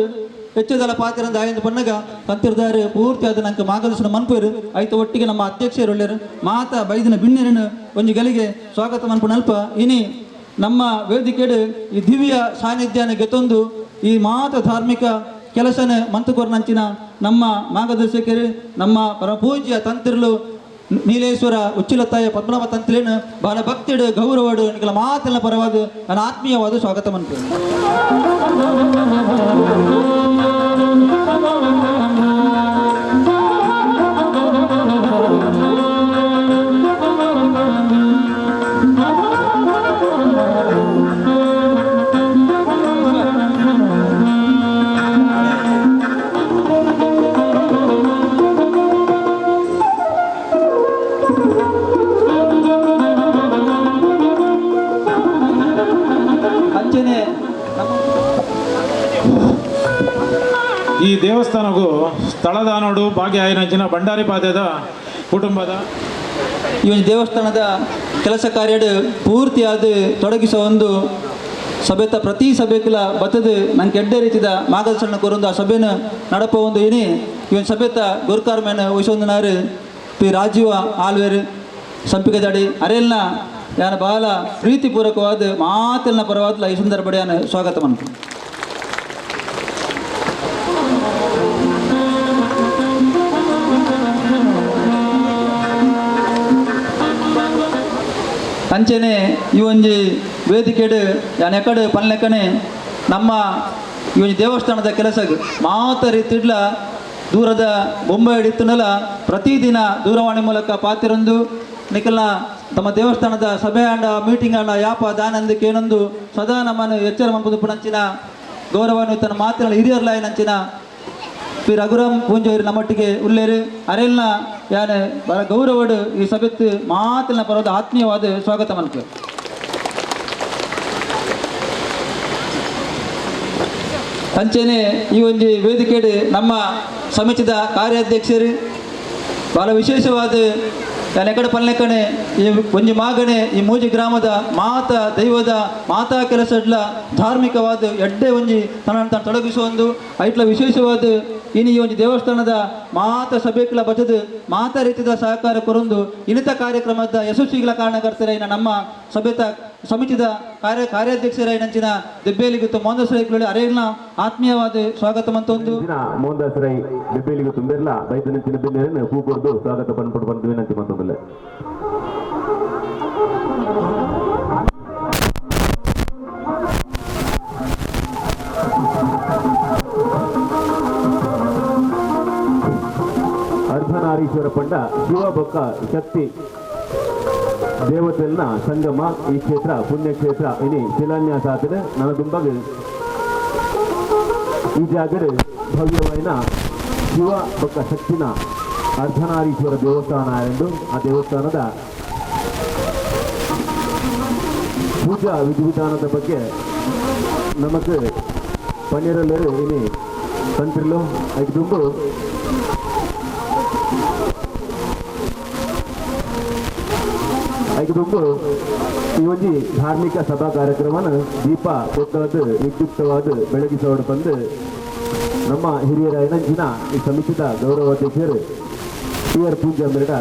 ಹೆಚ್ಚದಲ ಪಾತಿರಂದ ಆಯಂದು ಪನ್ನಗ ತಂತಿರ್ದಾರು ಪೂರ್ತಿ ಅದು ನಂಗೆ ಮಾರ್ಗದರ್ಶನ ಮನ್ಪೇರು ಐತ ಒಟ್ಟಿಗೆ ನಮ್ಮ ಅಧ್ಯಕ್ಷರು ಒಳ್ಳೆಯರು ಮಾತ ಬೈದಿನ ಬಿಣ್ಣೆರನ್ನು ಒಂಜಿ ಗಲಿಗೆ ಸ್ವಾಗತ ಮನ್ಪುನಲ್ಪ ಇನಿ ನಮ್ಮ ವೇದಿಕೆಡು ಈ ದಿವ್ಯ ಸಾನ್ನಿಧ್ಯನ ಗೆತೊಂದು ಈ ಮಾತ ಧಾರ್ಮಿಕ ಕೆಲಸನ ಮಂತುಕೊರ್ನಂಚಿನ ನಮ್ಮ ಮಾರ್ಗದರ್ಶಕರು ನಮ್ಮ ಪರಪೂಜ್ಯ ತಂತಿರ್ಲು ನೀಲೇಶ್ವರ ಉಚ್ಚಿಲತ್ತಾಯ ಪದ್ಮನಾಭ ತಂತ್ರೇನು ಬಹಳ ಭಕ್ತಿಡು ಗೌರವಡು ನಿಗಳ ಮಾತೆಲ್ಲ ಪರವಾದ ನನ್ನ ಆತ್ಮೀಯವಾದ ಸ್ವಾಗತ ಮನ್ಪು. ಈ ದೇವಸ್ಥಾನಗೂ ಸ್ಥಳದಾನೋಡು ಭಾಗ್ಯ ಭಂಡಾರಿ ಪಾದ್ಯದ ಕುಟುಂಬದ ಈ ಒಂದು ದೇವಸ್ಥಾನದ ಕೆಲಸ ಕಾರ್ಯಡು ಪೂರ್ತಿಯಾದ ತೊಡಗಿಸುವ ಒಂದು ಸಭೆತ ಪ್ರತಿ ಸಭೆಕುಲ ಬತ್ತದು ನಂಗೆ ಎಡ್ಡೆ ರೀತಿದ ಮಾರ್ಗದರ್ಶನ ಕೊರೊಂದು ಆ ಸಭೆನ ನಡಪ ಒಂದು ಏನಿ ಈ ಒಂದು ಸಭೆತ ಗುರುಕಾರ್ ಮೇನ ವಹಿಸೊಂದನಾರು ಪಿ ರಾಜೀವ ಆಲ್ವೇರು ಸಂಪಿಗೆದಡಿ ಅರೆಲ್ನ ಯಾನ ಬಹಳ ಪ್ರೀತಿಪೂರ್ವಕವಾದ ಮಾತೆಲ್ನ ಪರವಾದಲ ಈ ಸಂದರ್ಭ ಯಾನ ಸ್ವಾಗತ ಮನ್ಪು. ಅಂಚೆನೆ ಈ ಒಂಜಿ ವೇದಿಕೆಡು ಯಾನ್ ಎಕಡೆ ಪನ್ಲೆಕ್ಕನೆ ನಮ್ಮ ಈ ಒಂಜಿ ದೇವಸ್ಥಾನದ ಕೆಲಸಗ್ ಮಾತ ರೀತಿಡ್ಲ ದೂರದ ಬೊಂಬೈ ಹಿಡಿತನಲ್ಲ ಪ್ರತಿದಿನ ದೂರವಾಣಿ ಮೂಲಕ ಪಾತಿರೊಂದು ನಿಖಲ್ನ ತಮ್ಮ ದೇವಸ್ಥಾನದ ಸಭೆ ಅಂಡ ಮೀಟಿಂಗ್ ಅಂಡ ಯಾಪ ದಾನಂದಕ್ಕೆ ಏನೊಂದು ಸದಾ ನಮ್ಮನ್ನು ಎಚ್ಚರ ಮಂಪುದು ಪುಣಂಚಿನ ಗೌರವಾನ್ವಿತನ ಮಾತಿನ ಹಿರಿಯರ್ಲಾಯಿನಂಚಿನ ಪಿ ರಘುರಾಮ್ ಪೂಂಜೋರಿ ನಮ್ಮೊಟ್ಟಿಗೆ ಉಲ್ಲೇರು ಅರೆಲ್ನ ಯಾನ್ ಬರ ಗೌರವಡು ಈ ಸಭೆತ್ತು ಮಾತಿನ ಪರ್ವದ ಆತ್ಮೀಯವಾದ ಸ್ವಾಗತ ಮಲ್ಪು. ಅಂಚೆನೆ ಈ ಒಂಜಿ ವೇದಿಕೆಡು ನಮ್ಮ ಸಮಿತಿದ ಕಾರ್ಯಾಧ್ಯಕ್ಷರು ಬಹಳ ವಿಶೇಷವಾದ ಎಕಡೆ ಪಲ್ಲೆಕಣೆ ಈ ಒಂಜಿ ಮಾಗಣೆ ಈ ಮೂಜಿ ಗ್ರಾಮದ ಮಾತಾ ದೈವದ ಮಾತಾ ಕೆಲಸಡ್ಲ ಧಾರ್ಮಿಕವಾದ ಎಡ್ಡೆ ಒಂಜಿ ತನ್ನನ್ನು ತಾನು ತೊಡಗಿಸುವೊಂದು ಐಟ್ಲ ವಿಶೇಷವಾದ ಇನಿ ಈ ಒಂಜಿ ದೇವಸ್ಥಾನದ ಮಾತ ಸಭೆಕ್ಲ ಬಜದು ಮಾತಾ ರೀತಿಯ ಸಹಕಾರ ಕೊರೊಂದು ಇನಿತ ಕಾರ್ಯಕ್ರಮದ ಯಶಸ್ವಿಗಳ ಕಾರಣಕರ್ತರೈನ ನಮ್ಮ ಸಭೆತ ಸಮಿತಿದ ಕಾರ್ಯಾಧ್ಯಕ್ಷರೈನಂಚಿನ ದೆಬ್ಬೇಲಿಗುತ್ತು ಮೋಹನ್ದಾಸ್ ಅರೇಲ್ನ ಆತ್ಮೀಯವಾದ ಸ್ವಾಗತ ಮಂತೊಂದು ಮೋಹನ್ದಾಸ್ ರೈ ದೆಬ್ಬೇಲಿಗು ತುಂಬಿರ್ಲ ಬೈತನಂಚಿನ ಬಿನ್ನೆರನ್ನು ಹೂ ಕೊಡ್ದು ಸ್ವಾಗತ ಪನ್ಪುಡು ಬಂದು ವಿನಂತಿ ಮಂತೊಂದುಲ್ಲೆ. ಅರ್ಧನಾರೀಶ್ವರ ಪಂಡ ಶಿವ ಬೊಕ್ಕ ಶಕ್ತಿ ದೇವತೆಲ್ನ ಸಂಗಮ ಈ ಕ್ಷೇತ್ರ ಪುಣ್ಯಕ್ಷೇತ್ರ ಇನಿ ಶಿಲಾನ್ಯಾಸ ಆತನ ನನದುಂಬಗ ಈ ಜಾಗಡು ಭವ್ಯವಾಯಿನ ಶಿವ ಬೊಕ್ಕ ಶಕ್ತಿನ ಅರ್ಧನಾರೀಶ್ವರ ದೇವಸ್ಥಾನ ಎಂದು ಆ ದೇವಸ್ಥಾನದ ಪೂಜಾ ವಿಧಿವಿಧಾನದ ಬಗ್ಗೆ ನಮಕ್ ಪನ್ನಿರಲ್ಲರು ಇನಿ ತಂತ್ರಿಲು ಐದು ದುಂಬು ಐದು ಈ ಒಂಜಿ ಧಾರ್ಮಿಕ ಸಭಾ ಕಾರ್ಯಕ್ರಮನ ದೀಪ ಕೊತ್ತಳದ ವಿದ್ಯುಕ್ತವಾದ ಬೆಳಗಿಸೋಡು ಬಂದು ನಮ್ಮ ಹಿರಿಯರಾಯಿನ ಜಿನ ಈ ಸಮಿತಿದ ಗೌರವಾಧ್ಯಕ್ಷರು ಟಿ ಆರ್ ಪೂಜಾ ಮೆರಡ.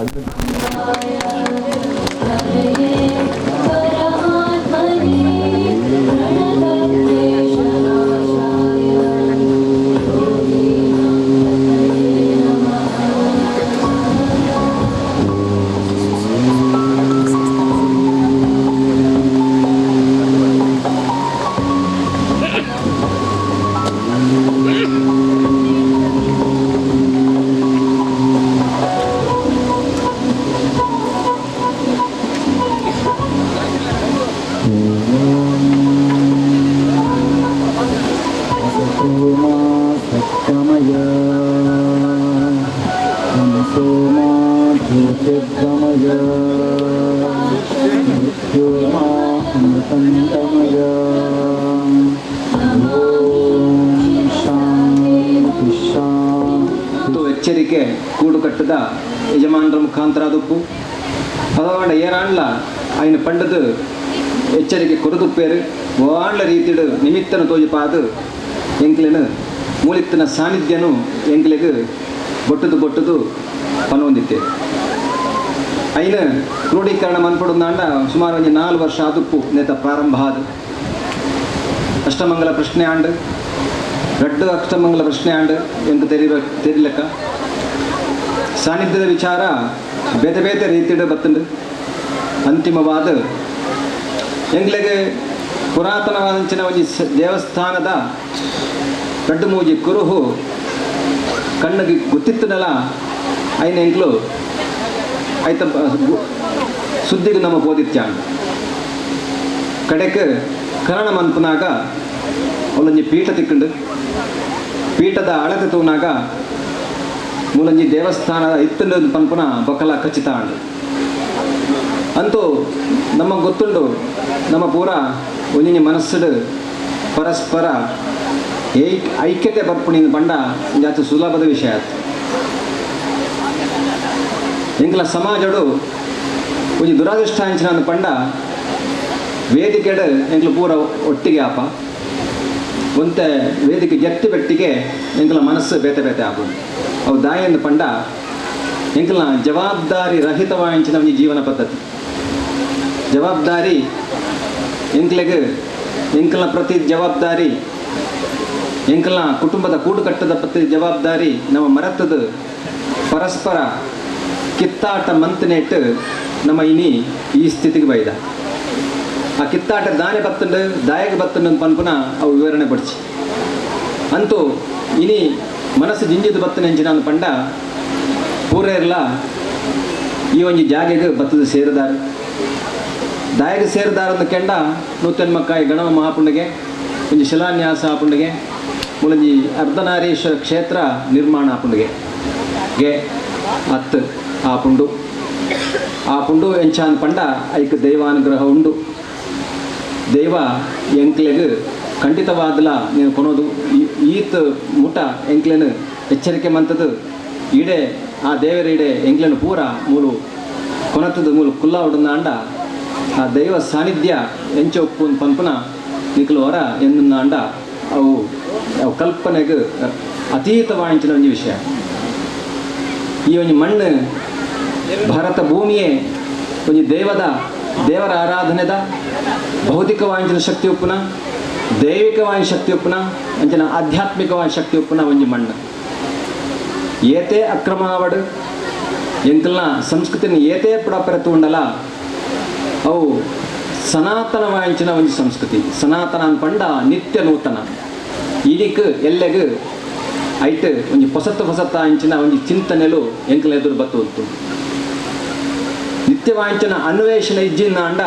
ಎಚ್ಚರಿಕೆ ಕೂಡುಕಟ್ಟದ ಯಜಮಾನರ ಮುಖಾಂತರ ದುಪ್ಪು ಪದವಾಂಡ ಏನಾಂಡ್ಲ ಆಯ್ನ ಪಂಡದು ಎಚ್ಚರಿಕೆ ಕೊರದುಪ್ಪೇರು ವಾಂಡ್ಲ ರೀತಿಡು ನಿಮಿತ್ತನ ತೋಜಿಪಾದು ಎಂಕ್ಲೆನು ಮೂಲಿತ್ತನ ಸಾನ್ನಿಧ್ಯನು ಎಂಕ್ಲೆಗ್ ಬೊಟ್ಟದು ಬೊಟ್ಟದು ಪನೊಂದಿತ್ತೆ. ಐನ ಕ್ರೋಢೀಕರಣ ಮನ್ಪಡುಂದಾಂಡ ಸುಮಾರು ಒಂಜಿ 4 ವರ್ಷ ಆದುಪ್ಪು ನೇತ ಪ್ರಾರಂಭ ಆದ ಅಷ್ಟಮಂಗಲ ಪ್ರಶ್ನೆ ಆಂಡ್ ರಡ್ಡು ಅಷ್ಟಮಂಗಲ ಪ್ರಶ್ನೆ ಆಂಡ್ ಎಂಕ್ ತೆರಿಲಕ್ಕ ಸಾನ್ನಿಧ್ಯದ ವಿಚಾರ ಬೇತೆ ಬೇತೆ ರೀತಿಡು ಬತ್ತಂಡು. ಅಂತಿಮವಾದ ಎಂಗ್ಲೆಗೆ ಪುರಾತನವಾದಂಚಿನ ಒಂಜಿ ದೇವಸ್ಥಾನದ ರಡ್ಡು ಮೂಜಿ ಕುರುಹು ಕಣ್ಣಿಗೆ ಗೊತ್ತಿತ್ತನಲ್ಲ ಐನ ಎಂಕ್ಲು ಐತ ಸುದ್ದಿಗೆ ನಮ್ಮ ಬೋಧಿತ್ಯಾಂಡ ಕಡೆಗೆ ಕರಣ ಮನ್ಪುನಾಗ ಅವಳೊಂಜಿ ಪೀಠ ತಿಕ್ಕಂಡು ಪೀಠದ ಅಳತೆ ತೂನಾಗ ಮೂಲಂಜಿ ದೇವಸ್ಥಾನದ ಇತ್ತಂಡು ಪನ್ಪುನ ಬೊಕಲ ಖಚಿತ ಅಂಡು. ಅಂತೂ ನಮ್ಮ ಗೊತ್ತುಂಡು ನಮ್ಮ ಪೂರ ಒಂಜಿ ಮನಸ್ಸುಡು ಪರಸ್ಪರ ಐಕ್ಯತೆ ಬರ್ಪುಣಿನ ಪಂಡ ಜಾಸ್ತಿ ಸುಲಭದ ವಿಷಯ ಆಯ್ತು. ಎಂಕ್ಲ ಸಮಾಜಡು ಒಂಜಿ ದುರಾದೃಷ್ಟ ಅಂಚಿನ ಪಂಡ ವೇದಿಕೆಡು ಎಂಕ್ಲ ಪೂರ ಒಟ್ಟಿಗೆ ಆಪ ಒಂತೆ ವೇದಿಕೆ ಜತ್ತಿ ಬೆಟ್ಟಿಗೆ ಎಂಕ್ಲ ಮನಸ್ಸು ಬೇತೆ ಬೇತೆ ಆಪುಂಡು. ಅವು ದಾಯಂದು ಪಂಡ ಎಂಕ್ಲ ಜವಾಬ್ದಾರಿ ರಹಿತವಾಂಚಿನ ಒಂಜಿ ಜೀವನ ಪದ್ಧತಿ. ಜವಾಬ್ದಾರಿ ಎಂಕ್ಲೆಗ್ ಎಂಕ್ಲ ಪ್ರತಿ ಜವಾಬ್ದಾರಿ ಎಂಕ್ಲ ಕುಟುಂಬದ ಕೂಡುಕಟ್ಟದ ಪ್ರತಿ ಜವಾಬ್ದಾರಿ ನಮ್ಮ ಮರೆತದು ಪರಸ್ಪರ ಕಿತ್ತಾಟ ಮಂತನೇಟ್ ನಮ್ಮ ಇನಿ ಈ ಸ್ಥಿತಿಗೆ ಬೈದ. ಆ ಕಿತ್ತಾಟ ದಾನೆ ಬತ್ತಂಡು ದಾಯಕ ಬತ್ತಂಡು ಪನ್ಪುನ ಅವು ವಿವರಣೆ ಪಡಿಸಿ ಅಂತೂ ಇನಿ ಮನಸ್ಸು ಜಿಂಜಿದ ಬತ್ತನೆಂಚಿನ ಪಂಡ ಪೂರೇರ್ಲ ಈ ಒಂಜಿ ಜಾಗೆಗೆ ಬತ್ತದ ಸೇರಿದಾರ ದಾಯಕ ಸೇರಿದಾರ ಕೆಂಡ ನೂತನ್ಮಕ್ಕಾಯಿ ಗಣವ ಮಹಾಪುಂಡಿಗೆ ಒಂಜಿ ಶಿಲಾನ್ಯಾಸ ಆಪುಂಡಿಗೆ ಮೂಲಂಜಿ ಅರ್ಧನಾರೀಶ್ವರ ಕ್ಷೇತ್ರ ನಿರ್ಮಾಣ ಆಪುಂಡಿಗೆ ಗೆ ಹತ್ತು ಆಪುಂಡು ಆಪುಂಡು ಎಂಚಾನ್ ಪಂಡ ಐಕ್ ದೈವಾನುಗ್ರಹ ಉಂಡು. ದೈವ ಎಂಕ್ಲೆಗ್ ಖಂಡಿತವಾದಲ ನೀನು ಕೊನೋದು ಈತ್ ಮುಟ ಎಂಕ್ಲೆನ್ ಎಚ್ಚರಿಕೆ ಮಂತದ್ದು ಈಡೆ ಆ ದೇವರ ಈಡೆ ಎಂಕ್ಲೆನ್ ಪೂರ ಮೂಲು ಕೊನತದ ಮೂಲು ಕುಲ್ಲ ಉಡನಾಂಡ ಆ ದೈವ ಸಾನ್ನಿಧ್ಯ ಎಂಚ ಉಪ್ಪು ಪನ್ಪುನ ನಿಕ್ಲು ಹೊರ ಎಂದುಂಡ ಅವು ಅವು ಕಲ್ಪನೆಗೆ ಅತೀತವಾಂಚಿನ ಒಂಜಿ ವಿಷಯ. ಈ ಒಂಜಿ ಮಣ್ಣು ಭಾರತ ಭೂಮಿಯೇ ಒಂಜಿ ದೇವದ ದೇವರ ಆರಾಧನೆದ ಭೌತಿಕವಾಂಚಿನ ಶಕ್ತಿ ಉಪ್ಪುನ ದೈವಿಕವಾದ ಶಕ್ತಿ ಉಪ್ಪುನ ಅಂಚಿನ ಆಧ್ಯಾತ್ಮಿಕವಾದ ಶಕ್ತಿ ಉಪ್ಪುನ ಒಂಜಿ ಮಣ್ಣು. ಏತೇ ಅಕ್ರಮ ಆವಡು ಎಂಕಲ್ನ ಸಂಸ್ಕೃತಿನ ಏತೇ ಪಡಪೆರತು ಉಂಡಲ ಅವು ಸನಾತನವಾಂಚಿನ ಒಂಜಿ ಸಂಸ್ಕೃತಿ. ಸನಾತನ ಪಂಡ ನಿತ್ಯ ನೂತನ ಇಡಿಕ್ ಎಲ್ಲೆಗ್ ಐಟ್ ಒಂಜಿ ಹೊಸತ್ತು ಹೊಸತ್ತ ಅಂಚಿನ ಒಂಜಿ ಚಿಂತನೆಲು ಎಂಕಲ ಎದುರು ಬತ್ತು. ನಿತ್ಯವಾಂಚಿನ ಅನ್ವೇಷಣೆ ಇಜ್ಜಿನ ಅಂಡ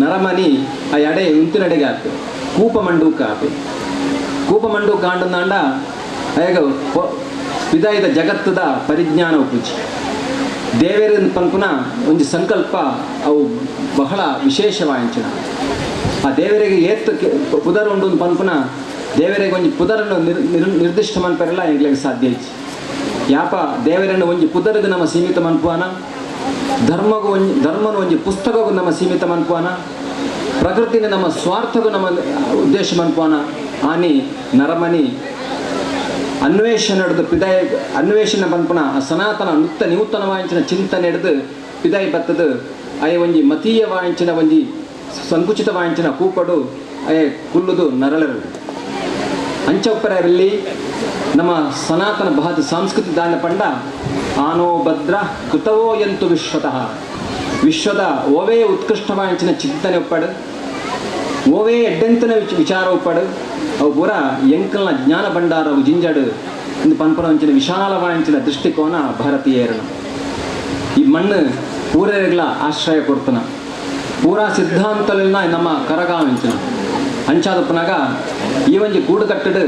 ನರಮನಿ ಆ ಎಡೆ ಉಂತಿನಡೆಗೆ ಆಪೆ ಕೂಪ ಮಂಡೂಕ ಆಪೆ ಕೂಪ ಮಂಡೂಕ ಆಂಡಂದಾಂಡ ಅಯ್ಯಗ ವಿದಾಯದ ಜಗತ್ತದ ಪರಿಜ್ಞಾನ ಉಪ್ಪುಜಿ. ದೇವೇರ ಪನ್ಪುನ ಒಂಜಿ ಸಂಕಲ್ಪ ಅವು ಬಹಳ ವಿಶೇಷವಾಂಚಿನ. ಆ ದೇವರಿಗೆ ಏತ್ ಪುದರ್ ಉಂಡು ಪನ್ಪುನ ದೇವರಿಗೆ ಒಂಜಿ ಪುದರನ್ನು ನಿರ್ದಿಷ್ಟ ಮನ್ಪೆರಲ್ಲ ಎಂಗ್ಲಿಗೆ ಸಾಧ್ಯ ಇಜ್ಜಿ. ಯಾಪ ದೇವರನ್ನು ಒಂಜಿ ಪುದರ್ಗೆ ನಮ್ಮ ಸೀಮಿತ ಮನ್ಪುವಾನ, ಧರ್ಮಗೂ ಒಂಜಿ ಧರ್ಮನು ಒಂಜಿ ಪುಸ್ತಕಗೂ ನಮ್ಮ ಸೀಮಿತ ಮನ್ಪುವಾನ, ಪ್ರಕೃತಿನ ನಮ್ಮ ಸ್ವಾರ್ಥಗೂ ನಮ್ಮ ಉದ್ದೇಶ ಮನ್ಪುವಾನ ಆನಿ ನರಮನಿ ಅನ್ವೇಷಣೆ ಹಿಡಿದು ಪಿದಾಯ ಅನ್ವೇಷಣೆ ಪನ್ಪುನ ಸನಾತನ ನೃತ್ಯ ನೂತನ ವಾಂಚಿನ ಚಿಂತನೆ ಹಿಡಿದು ಪಿದಾಯಿ ಬತ್ತದ ಅಯ ಒಂಜಿ ಮತೀಯ ವಾಂಚಿನ ಒಂಜಿ ಸಂಕುಚಿತ ವಾಂಚಿನ ಕೂಪಡು ಅಯ ಕುಲ್ಲುದು ನರಳರು. ಅಂಚೊಪ್ಪರಲ್ಲಿ ನಮ್ಮ ಸನಾತನ ಭಾರತ ಸಂಸ್ಕೃತಿ ದಾನ ಪಂಡ ಆನೋ ಭದ್ರ ಕೃತವೋ ಎಂತು ವಿಶ್ವತಃ ವಿಶ್ವದ ಓವೇ ಉತ್ಕೃಷ್ಟವಾಂಚಿನ ಚಿಂತನೆ ಒಪ್ಪಡು ಓವೇ ಎಡ್ಡೆಂತನ ವಿಚಾರ ಒಪ್ಪಡು ಅವು ಪೂರ ಎಂಕಲ್ನ ಜ್ಞಾನ ಭಂಡಾರ ಜಿಂಜಡು ಇಂದು ಪನ್ಪನ ವಿಶಾಲವಾಂಚಿನ ದೃಷ್ಟಿಕೋನ ಭಾರತೀಯರನ. ಈ ಮಣ್ಣು ಪೂರರಿಗಳ ಆಶ್ರಯ ಕೊಡ್ತನ ಪೂರಾ ಸಿದ್ಧಾಂತಗಳನ್ನ ನಮ್ಮ ಕರಗಾವಂಚಿನ ಅಂಚಾದಪ್ಪನಾಗ ಈ ಒಂಜಿ ಕೂಡುಕಟ್ಟಡು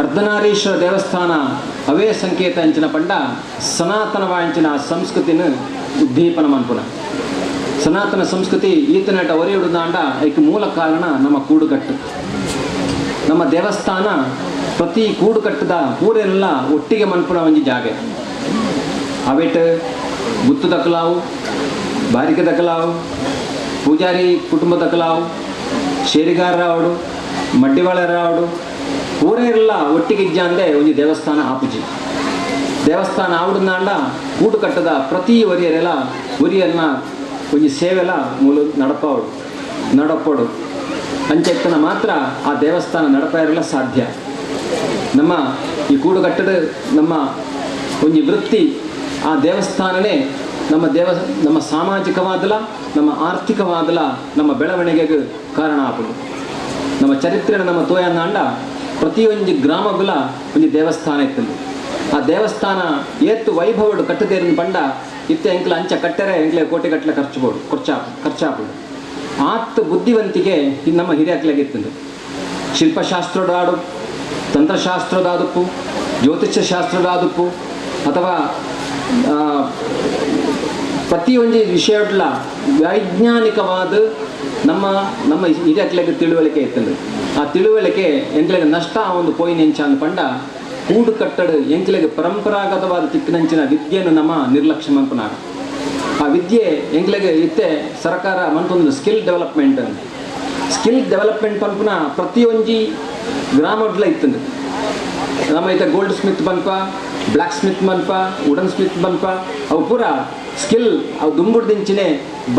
ಅರ್ಧನಾರೀಶ್ವರ ದೇವಸ್ಥಾನ ಅವೇ ಸಂಕೇತ ಅಂಚಿನ ಪಂಡ ಸನಾತನವಾಂಚಿನ ಸಂಸ್ಕೃತಿನ ಉದ್ದೀಪನ ಮನ್ಪುನ. ಸನಾತನ ಸಂಸ್ಕೃತಿ ಈತನಟ ಒರೆಯುಡುದಾಂಡ ಐಕ್ ಮೂಲ ಕಾರಣ ನಮ್ಮ ಕೂಡುಕಟ್ಟು. ನಮ್ಮ ದೇವಸ್ಥಾನ ಪ್ರತಿ ಕೂಡುಕಟ್ಟದ ಊರೆಲ್ಲ ಒಟ್ಟಿಗೆ ಮನ್ಪುನ ಒಂಜಿ ಜಾಗೆ. ಅವೆಟ್ ಗುತ್ತು ದಕ್ಕಲಾವು, ಬಾರಿಕೆ ದಕ್ಕಲಾವು, ಪೂಜಾರಿ ಕುಟುಂಬ ದಕ್ಕಲಾವು, ಶೇರಿಗಾರ ರಾವಡು, ಮಡ್ಡಿವಾಳ ರಾವಡು, ಊರೆಲ್ಲ ಒಟ್ಟಿಗೆ ಇಜ್ಜಾಂದೆ ಒಂಜಿ ದೇವಸ್ಥಾನ ಆಪುಜಿ. ದೇವಸ್ಥಾನ ಆವಡುಂದಾಂಡ ಕೂಡುಕಟ್ಟದ ಪ್ರತಿ ಒರಿಯರೆಲ್ಲ ಒರಿಯನ್ನ ಒಂಜಿ ಸೇವೆಲ ಮೂಲ ನಡಪಾವಡು ನಡಪೋಡು ಅಂಚೆತ್ತನ ಮಾತ್ರ ಆ ದೇವಸ್ಥಾನ ನಡಪಾಯಿರಲ್ಲ ಸಾಧ್ಯ. ನಮ್ಮ ಈ ಕೂಡುಕಟ್ಟದ ನಮ್ಮ ಒಂಜಿ ವೃತ್ತಿ ಆ ದೇವಸ್ಥಾನನೇ ನಮ್ಮ ನಮ್ಮ ಸಾಮಾಜಿಕವಾದಲ ನಮ್ಮ ಆರ್ಥಿಕವಾದಲ ನಮ್ಮ ಬೆಳವಣಿಗೆಗೆ ಕಾರಣ ಆಪುಂಡು. ನಮ್ಮ ಚರಿತ್ರೆನ ನಮ್ಮ ತೋಯನ್ನಾಂಡ ಪ್ರತಿಯೊಂದು ಗ್ರಾಮಗುಲ ಒಂಜಿ ದೇವಸ್ಥಾನ ಇತ್ತು. ಆ ದೇವಸ್ಥಾನ ಏತ್ತು ವೈಭವಡು ಕಟ್ಟದೇರಿನ ಪಂಡ ಇತ್ತೆ ಎಂಕ್ಲ ಅಂಚ ಕಟ್ಟರೆ ಎಂಕ್ಲೆ ಕೋಟಿಗಟ್ಟಲೆ ಖರ್ಚುಬೋಡು ಖರ್ಚಾಪುಡು. ಆತ್ ಬುದ್ಧಿವಂತಿಕೆ ನಮ್ಮ ಹಿರಿಯಕ್ಲಾಗಿತ್ತು. ಶಿಲ್ಪಶಾಸ್ತ್ರದಾಡು, ತಂತ್ರಶಾಸ್ತ್ರದಾದುಪ್ಪು, ಜ್ಯೋತಿಷ್ಯ ಶಾಸ್ತ್ರದಾದುಪ್ಪು, ಅಥವಾ ಪ್ರತಿಯೊಂದು ವಿಷಯಡ್ಲ ವೈಜ್ಞಾನಿಕವಾದ ನಮ್ಮ ನಮ್ಮ ಹಿರಿಯಕ್ಲಾಗ ತಿಳುವಳಿಕೆ ಇತ್ತು. ಆ ತಿಳುವಳಿಕೆ ಎಂಕ್ಲೆಗೆ ನಷ್ಟ ಆ ಒಂದು ಪೋಯಿನ ಎಂಚ ಪಂಡ ಕೂಡು ಕಟ್ಟಡು ಎಂಕ್ಲೆಗೆ ಪರಂಪರಾಗತವಾದ ತಿಕ್ಕಿನಂಚಿನ ವಿದ್ಯೆಯನ್ನು ನಮ್ಮ ನಿರ್ಲಕ್ಷ್ಯ ಮನ್ಪುನಾಗ. ಆ ವಿದ್ಯೆ ಎಂಕ್ಲೆಗೆ ಇತ್ತೆ ಸರ್ಕಾರ ಮನ್ಪೊಂದು ಸ್ಕಿಲ್ ಡೆವಲಪ್ಮೆಂಟ್ ಸ್ಕಿಲ್ ಡೆವಲಪ್ಮೆಂಟ್ ಪನ್ಪುನ ಪ್ರತಿಯೊಂಜಿ ಗ್ರಾಮಡ್ಲ ಇತ್ತಂದು. ನಮ್ಮ ಇತ್ತೆ ಗೋಲ್ಡ್ ಸ್ಮಿತ್ ಪನ್ಪ, ಬ್ಲ್ಯಾಕ್ ಸ್ಮಿತ್ ಮನ್ಪ, ವುಡನ್ ಸ್ಮಿತ್ ಮನ್ಪ, ಅವು ಪೂರ ಸ್ಕಿಲ್ ಅವು ದುಂಬುಡ್ದಿಂಚಿನೆ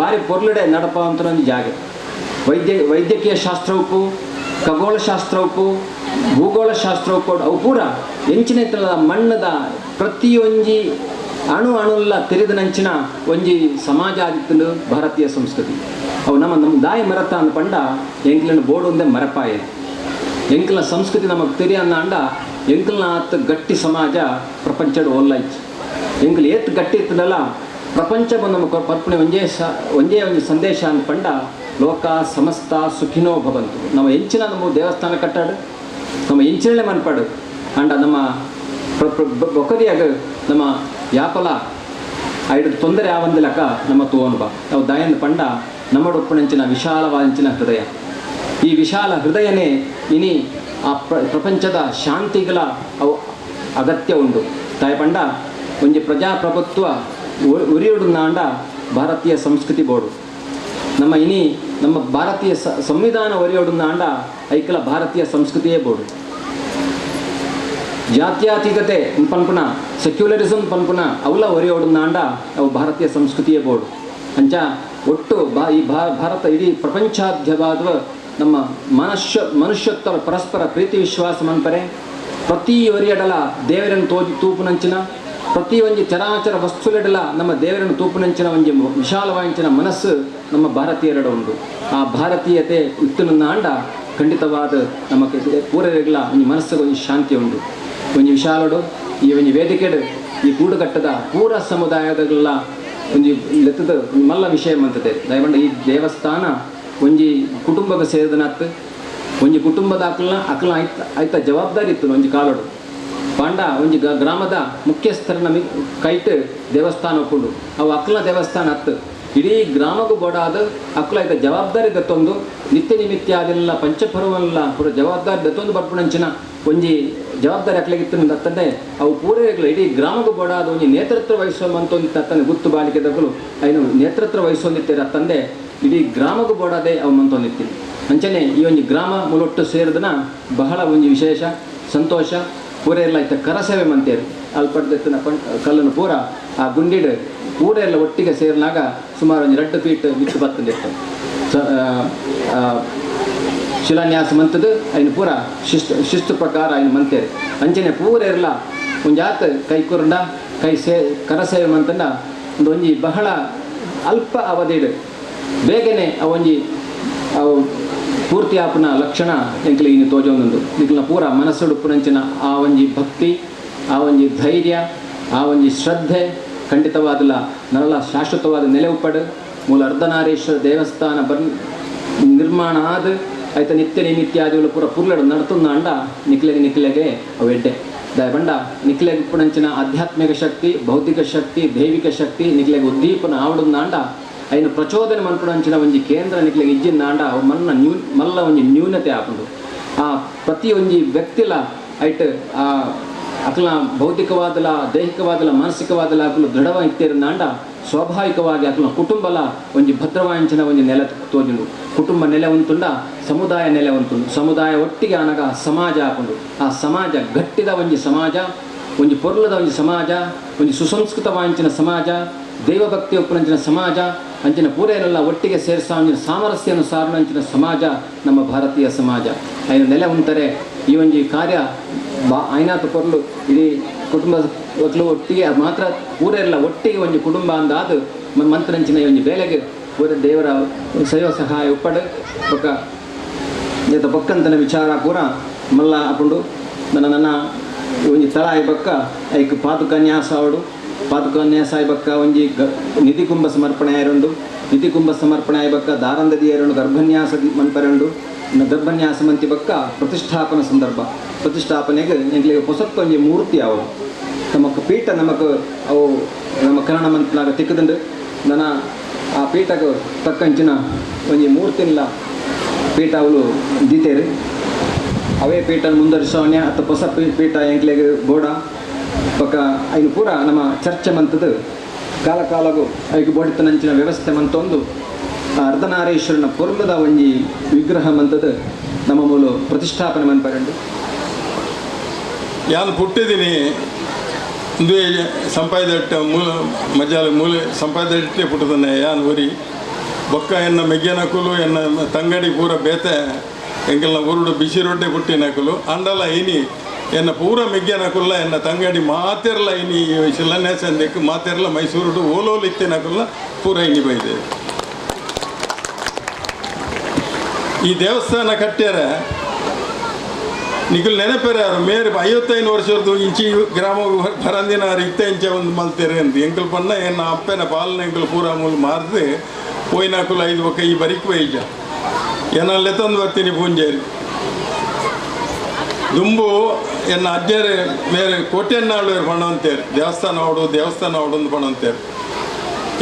ಬಾರಿ ಪೊರ್ಲುಡೆ ನಡಪ ಅಂತ ಒಂದು ಜಾಗ. ವೈದ್ಯಕೀಯ ಶಾಸ್ತ್ರ ಉಪ್ಪು, ಖಗೋಳಶಾಸ್ತ್ರ ಉಪ್ಪು, ಭೂಗೋಳಶಾಸ್ತ್ರ ಉಪ್ಪು, ಅವು ಪೂರ ಎಂಚಿನ ಮಣ್ಣದ ಪ್ರತಿಯೊಂಜಿ ಅಣು ಅಣುಲ್ಲ ತೆರೆದನಂಚಿನ ಒಂಜಿ ಸಮಾಜ ಆದಿತ್ತು ಭಾರತೀಯ ಸಂಸ್ಕೃತಿ. ಅವು ನಮ್ಮ ನಮ್ಮ ದಾಯ ಮರತ ಅಂದ ಪಂಡ ಎಂಕ್ಲನ ಬೋರ್ಡ್ ಒಂದೇ ಮರಪಾಯ. ಎಂಕ್ಲ ಸಂಸ್ಕೃತಿ ನಮಗೆ ತೆರಿಯನ್ನ ಅಂಡ ಎಂಕ್ಲನ ಆತ್ ಗಟ್ಟಿ ಸಮಾಜ ಪ್ರಪಂಚದ ಒಲ್ಲೈಚ್. ಎಂಕ್ಲ ಏತ್ ಗಟ್ಟಿ ಇತ್ತದಲ್ಲ ಪ್ರಪಂಚ ನಮ್ಮ ಪರ್ಪಣೆ ಒಂಜೇ ಒಂಜೇ ಒಂಜಿ ಸಂದೇಶ ಅಂದ ಪಂಡ ಲೋಕ ಸಮಸ್ತ ಸುಖಿನೋ ಭವಂತು. ನಮ್ಮ ಎಂಚಿನ ನಮ್ಮ ದೇವಸ್ಥಾನ ಕಟ್ಟಾಡು, ನಮ್ಮ ಎಂಚಿನಲ್ಲೇ ಮನ್ಪಾಡು ಅಂಡ ನಮ್ಮ ಬೊಕರಿಯಾಗ ನಮ್ಮ ಯಾಪಲ ಐಡು ತೊಂದರೆ ಆವಂದಿಲಕ ನಮ್ಮ ತೋನ್ಬ ಅವು ದಯನ್ ಪಂಡ ನಮ್ಮಡೊಪ್ಪಣಂಚಿನ ವಿಶಾಲವಾಂಚಿನ ಹೃದಯ. ಈ ವಿಶಾಲ ಹೃದಯನೇ ಇನಿ ಆ ಪ್ರಪಂಚದ ಶಾಂತಿಗಳ ಅವು ಅಗತ್ಯ ಉಂಡು. ತಾಯಿ ಪಂಡ ಒಂಜಿ ಪ್ರಜಾಪ್ರಭುತ್ವ ಉರಿಯುಡು ನಾಂಡ ಭಾರತೀಯ ಸಂಸ್ಕೃತಿ ಬೋರ್ಡು ನಮ್ಮ ಇನಿ ನಮ್ಮ ಭಾರತೀಯ ಸಂವಿಧಾನ ಒರಿಯೋಡು ನಾಂಡ ಐಕಲ ಭಾರತೀಯ ಸಂಸ್ಕೃತಿಯೇ ಬೋರ್ಡು. ಜಾತ್ಯಾತೀತತೆ ಪನ್ಪುನ ಸೆಕ್ಯುಲರಿಸಮ್ ಪನ್ಪುನ ಅವಲ ಒರಿಯೋಡು ನಾಂಡ ಅವು ಭಾರತೀಯ ಸಂಸ್ಕೃತಿಯೇ ಬೋರ್ಡು. ಅಂಚ ಒಟ್ಟು ಈ ಭಾರತ ಇಡೀ ಪ್ರಪಂಚಾಧ್ಯವಾದ ನಮ್ಮ ಮನುಷ್ಯತ್ವ ಪರಸ್ಪರ ಪ್ರೀತಿ ವಿಶ್ವಾಸ ಮನ್ಪರೆ ಪ್ರತಿ ಒರಿಯಡಲ ದೇವರನ್ನು ತೋಜಿ ತೂಪುನಂಚಿನ ಪ್ರತಿ ಒಂಜಿ ಚರಾಚರ ವಸ್ತುಲೆಡಲ ನಮ್ಮ ದೇವರನ್ನು ತೂಪುನಂಚಿನ ಒಂಜಿ ವಿಶಾಲವಾಂಚಿನ ಮನಸ್ಸು ನಮ್ಮ ಭಾರತೀಯರೆಡ ಉಂಟು. ಆ ಭಾರತೀಯತೆ ಇತ್ತುನ ಆಂಡ ಖಂಡಿತವಾದ ನಮ್ಮ ಪೂರರೆಗ್ಲ ಒಂಜಿ ಮನಸ್ಸಿಗೆ ಒಂಜಿ ಶಾಂತಿ ಉಂಟು. ಒಂಜಿ ವಿಶಾಲಡು ಈ ಒಂಜಿ ವೇದಿಕೆಡು ಈ ಕೂಡುಕಟ್ಟದ ಪೂರ ಸಮುದಾಯದಲ್ಲ ಒಂಜಿ ಲೆತ್ತದ ಮಲ್ಲ ವಿಷಯ ಮಂತದೆ. ದಯವಂಡ ಈ ದೇವಸ್ಥಾನ ಒಂಜಿ ಕುಟುಂಬಕ್ಕೆ ಸೇರಿದನತ್ತು ಒಂಜಿ ಕುಟುಂಬದ ಅಕ್ಲ ಅಕ್ಲ ಆಯ್ತ ಜವಾಬ್ದಾರಿ ಇತ್ತು ಒಂಜಿ ಕಾಲಡು. ಪಾಂಡ ಒಂಜಿ ಗ್ರಾಮದ ಮುಖ್ಯಸ್ಥರನ ಕೈಟ್ ದೇವಸ್ಥಾನ ಒಪ್ಪುಂಡು ಅವು ಅಕ್ಲ ದೇವಸ್ಥಾನ ಅತ್ತು ಇಡೀ ಗ್ರಾಮಕ್ಕೂ ಬೋಡಾದ ಅಕ್ಲ ಆಯ್ತ ಜವಾಬ್ದಾರಿ ದತ್ತೊಂದು ನಿತ್ಯ ನಿಮಿತ್ಯ ಅದೆಲ್ಲ ಪಂಚಪರ್ವಲ್ಲ ಪೂರ ಜವಾಬ್ದಾರಿ ದತ್ತೊಂದು ಬರ್ಪುಣಂಚಿನ ಒಂಜಿ ಜವಾಬ್ದಾರಿ ಅಕ್ಲಗಿತ್ತು ಅತ್ತಂದೆ ಅವು ಪೂರೈಗಳ ಇಡೀ ಗ್ರಾಮಕ್ಕೂ ಬೋಡಾದ ಒಂಜಿ ನೇತೃತ್ವ ವಹಿಸುವಂತ ಅತ್ತಂದೆ ಗುತ್ತು ಬಾಲಿಕೆದಗಳು ಐನು ನೇತೃತ್ವ ವಹಿಸೊಂದಿತ್ತೀರ ಅತ್ತಂದೆ ಇಡೀ ಗ್ರಾಮಕ್ಕೂ ಬೋಡಾದೆ ಅವು ಮಂತೊಂದಿತ್ತೀನಿ. ಅಂಚನೆ ಈ ಒಂಜಿ ಗ್ರಾಮ ಮುಲೊಟ್ಟು ಸೇರಿದನ ಬಹಳ ಒಂಜಿ ವಿಶೇಷ ಸಂತೋಷ. ಪೂರ ಎಲ್ಲ ಇತ್ತ ಕರಸೇವೆ ಮಂತೇರು ಅಲ್ಪಡ್ದೆತ್ತಿನ ಕಲ್ಲನ್ನು ಪೂರ ಆ ಗುಂಡಿಡು ಪೂರ ಎಲ್ಲ ಒಟ್ಟಿಗೆ ಸೇರಿನಾಗ ಸುಮಾರು ಒಂದು 2 ಫೀಟ್ ಬಿತ್ತು ಬತ್ತಂದಿತ್ತು. ಶಿಲಾನ್ಯಾಸ ಮಂತದ್ದು ಐನು ಪೂರ ಶಿಸ್ತು ಶಿಸ್ತು ಪ್ರಕಾರ ಐನು ಮಂತೇರು. ಅಂಚನೆ ಪೂರ ಇರಲ್ಲ ಒಂಜಾತ ಕೈ ಕುರಂಡ ಕೈ ಸೇ ಕರಸೇವೆ ಮಂತಂಡ ಒಂದು ಒಂಜಿ ಬಹಳ ಅಲ್ಪ ಅವಧಿಡು ಬೇಗನೆ ಅವೊಂಜಿ ಅವು ಪೂರ್ತಿ ಆಪುನ ಲಕ್ಷಣ ಎಂಕ್ಲೆ ಇನ್ನು ತೋಜೊಂದುಂಡು. ನಿಕ್ಲ ಪೂರ ಮನಸ್ಸುಡುಪ್ಪುನಂಚಿನ ಆ ಒಂಜಿ ಭಕ್ತಿ ಆ ಒಂಜಿ ಧೈರ್ಯ ಆ ಒಂಜಿ ಶ್ರದ್ಧೆ ಖಂಡಿತವಾದಲ ನರಳ ಶಾಶ್ವತವಾದ ನೆಲೆ ಉಪ್ಪಡು. ಮೂಲ ಅರ್ಧನಾರೀಶ್ವರ ದೇವಸ್ಥಾನ ನಿರ್ಮಾಣ ಆದ ಆಯ್ತ ನಿತ್ಯ ನಿತ್ಯಾದಿಗಳು ಪೂರ ಪುರ್ಲಡು ನಡ್ತುಂದಾಂಡ ನಿಕ್ಲೆಗೆ ನಿಕ್ಲೆಗೆ ಅವು ಎಡ್ಡೆ ದಯಬಂಡ ನಿಕ್ಲೆಗೆ ಉಪ್ಪುನಂಚಿನ ಆಧ್ಯಾತ್ಮಿಕ ಶಕ್ತಿ ಬೌದ್ಧಿಕ ಶಕ್ತಿ ದೈವಿಕ ಶಕ್ತಿ ನಿಕ್ಲೆಗೆ ಉದ್ದೀಪನ ಆವಡುಂದಾಂಡ ಐನು ಪ್ರಚೋದನೆ ಮನ್ಪುನಂಚಿನ ಒಂಜಿ ಕೇಂದ್ರ ನಿಕ್ಲೆಗೆ ಇಜ್ಜಿಂದಾಂಡ ಅವು ಮನ್ನ ಮಲ್ಲ ಒಂಜಿ ನ್ಯೂನತೆ ಆಪುಂಡು. ಆ ಪ್ರತಿ ಒಂಜಿ ವ್ಯಕ್ತಿಲ ಐಟ್ ಆ ಅಕ್ಲ ಭೌತಿಕವಾದಲ ದೈಹಿಕವಾದಲ ಮಾನಸಿಕವಾದಲ ಅಕ್ಲು ದೃಢವ ಇತ್ತಿರಂದಾಂಡ ಸ್ವಾಭಾವಿಕವಾಗಿ ಅಕ್ಲ ಕುಟುಂಬಲ ಒಂಜಿ ಭದ್ರವಾಂಚಿನ ಒಂಜಿ ನೆಲೆ ತೋಜುಂಡು. ಕುಟುಂಬ ನೆಲೆ ಉಂಟುಂಡ ಸಮುದಾಯ ನೆಲೆ ಉಂಟುಂಡು. ಸಮುದಾಯ ಒಟ್ಟಿಗೆ ಆನಗ ಸಮಾಜ ಆಪುಂಡು. ಆ ಸಮಾಜ ಗಟ್ಟಿದ ಒಂಜಿ ಸಮಾಜ ಒಂಜಿ ಪೊರ್ಲದ ಒಂಜಿ ಸಮಾಜ ಒಂಜಿ ಸುಸಂಸ್ಕೃತವಾಂಚಿನ ಸಮಾಜ ದೈವಭಕ್ತಿ ಒಪ್ಪುನಂಚಿನ ಸಮಾಜ ಅಂಚಿನ ಪೂರೆಯನ್ನೆಲ್ಲ ಒಟ್ಟಿಗೆ ಸೇರಿಸ ಅಂಚಿನ ಸಾಮರಸ್ಯನು ಸಾರುನಂಚಿನ ಸಮಾಜ ನಮ್ಮ ಭಾರತೀಯ ಸಮಾಜ. ಐನು ನೆಲೆ ಉಂಟರೆ ಈ ಒಂಜಿ ಕಾರ್ಯ ಐನಾತ ಪೊರ್ಲು ಇಡೀ ಕುಟುಂಬ ಒಟ್ಟಿಗೆ ಮಾತ್ರ ಪೂರೆಲ್ಲ ಒಟ್ಟಿಗೆ ಒಂಜಿ ಕುಟುಂಬ ಅಂದಾದು ಮಂತ್ರಂಚಿನ ಈ ಒಂಜಿ ಬೇಲೆಗೆ ಪೂರ ದೇವರ ಸೈವ ಸಹಾಯ ಉಪ್ಪಡು ಬೊಕ್ಕ ಏತ ಬೊಕ್ಕಂತನ ವಿಚಾರ ಪೂರ ಮಲ್ಲ ಅಪುಂಡು. ನನ್ನ ನನ್ನ ಒಂಜಿ ತಳಾಯಿ ಬೊಕ್ಕ ಐಕ್ ಪಾದುಕನ್ಯಾಸ ಅವಡು ಪಾದುಕನ್ಯಾಸ ಬೊಕ್ಕ ಒಂಜಿ ನಿಧಿ ಕುಂಭ ಸಮರ್ಪಣೆ ಆಯರುಂಡು. ನಿಧಿ ಕುಂಭ ಸಮರ್ಪಣೆ ಆಯ್ ಬೊಕ್ಕ ದಾರಂದದಿ ಏರುಂಡು ಗರ್ಭನ್ಯಾಸ ಮನ್ಪರುಂಡು. ಗರ್ಭನ್ಯಾಸ ಮಂತಿ ಬೊಕ್ಕ ಪ್ರತಿಷ್ಠಾಪನ ಸಂದರ್ಭ ಪ್ರತಿಷ್ಠಾಪನೆಗೆ ಎಂಕ್ಲೆಗ್ ಪೊಸತ್ತೊಂಜಿ ಮೂರ್ತಿ ಅವು ನಮಕ್ ಪೀಠ ನಮಕ್ ಅವು ನಮ್ಮ ಕನ್ನಡ ಮಂತ್ನಾಗ ತಿಕ್ಕದಂಡು ನನ್ನ ಆ ಪೀಠಕ್ಕೆ ತಕ್ಕಂಚಿನ ಒಂಜಿ ಮೂರ್ತಿಲ್ಲ ಪೀಠ ಅವಳು ದೀತೇರು. ಅವೇ ಪೀಠ ಮುಂದರಿಸೋಣ್ಯ ಅಥವಾ ಹೊಸ ಪೀಠ ಎಂಕ್ಲೆಗ್ ಬೋಡ ಬೊಕ್ಕ ಐನು ಪೂರ ನಮ್ಮ ಚರ್ಚೆ ಮಂತದ್ದು ಕಾಲ ಕಾಲಗೂ ಐಕ್ ಬೋಡಿತನಂಚಿನ ವ್ಯವಸ್ಥೆ ಮಂತೊಂದು ಅರ್ಧನಾರೀಶ್ವರನ ಪೊರ್ಲದ ಒಂಜಿ ವಿಗ್ರಹ ಮಂತದ್ದು ನಮ್ಮ ಮೂಲ ಪ್ರತಿಷ್ಠಾಪನೆ ಮನ್ಪರಂಡು. ಯಾನು ಪುಟ್ಟಿದ್ದೀನಿ ಇಂದುವೆ ಸಂಪಾದಟ್ಟ ಮೂಲ ಮಜಾಲ ಮೂಲೆ ಸಂಪಾದಟ್ಟೆ ಪುಟ್ಟದನ್ನೇ ಯಾನ್ ಒರಿ ಬೊಕ್ಕ ಎನ್ನ ಮೆಗ್ಯನಕುಲು ಎನ್ನ ತಂಗಡಿ ಪೂರ ಬೇತೆ ಎಂಕಲ್ನ ಊರುಡು ಬಿಸಿ ರೊಟ್ಟೆ ಪುಟ್ಟಿನಕುಲು ಅಂಡಲ ಇನಿ ಎನ್ನ ಪೂರ ಮೆಗ್ಯನಕುಲ್ಲ ಎನ್ನ ತಂಗಡಿ ಮಾತೆರ್ಲ ಇನಿ ಶಿಲಾನ್ಯಾಸ ಮಾತೆರ್ಲ ಮೈಸೂರುಡು ಓಲೋಲು ಇತ್ತಿನಕುಲ್ಲ ಪೂರ ಇನಿ ಬೈದೆ. ಈ ದೇವಸ್ಥಾನ ಕಟ್ಟ್ಯಾರ ನಿಕುಲ್ ನೆನಪೇರೆ ಯಾರು ಮೇರೆ 55 ವರ್ಷದ್ದು ಇಂಚಿ ಗ್ರಾಮ ಬರಂದಿನಾರು ಇತ್ತ ಇಂಚೆ ಒಂದು ಮಲ್ತೇರೆ ಅಂತ ಎಂಕಲ್ ಪನ್ನ ಎನ್ನ ಅಪ್ಪನ ಪಾಲನೆ ಎಂಕಲ್ ಪೂರ ಮೂಲು ಮಾರ್ದು ಪೋಯಿನಾಕುಲು 5 ಬೊಕ್ಕ ಈ ಬರಿಕ್ ಬೈಜ ಏನಲ್ಲೇ ತಂದು ಬರ್ತೀನಿ ಪೂಂಜೇರಿ ದುಂಬು ಎನ್ನ ಅಜ್ಜರು ಮೇರೆ ಕೋಟೆನ್ನಾಳು ಪಣವಂತೇರು ದೇವಸ್ಥಾನ ಅವಡು ದೇವಸ್ಥಾನ ಅವಡು ಅಂತ ಪಣವಂತೇರು.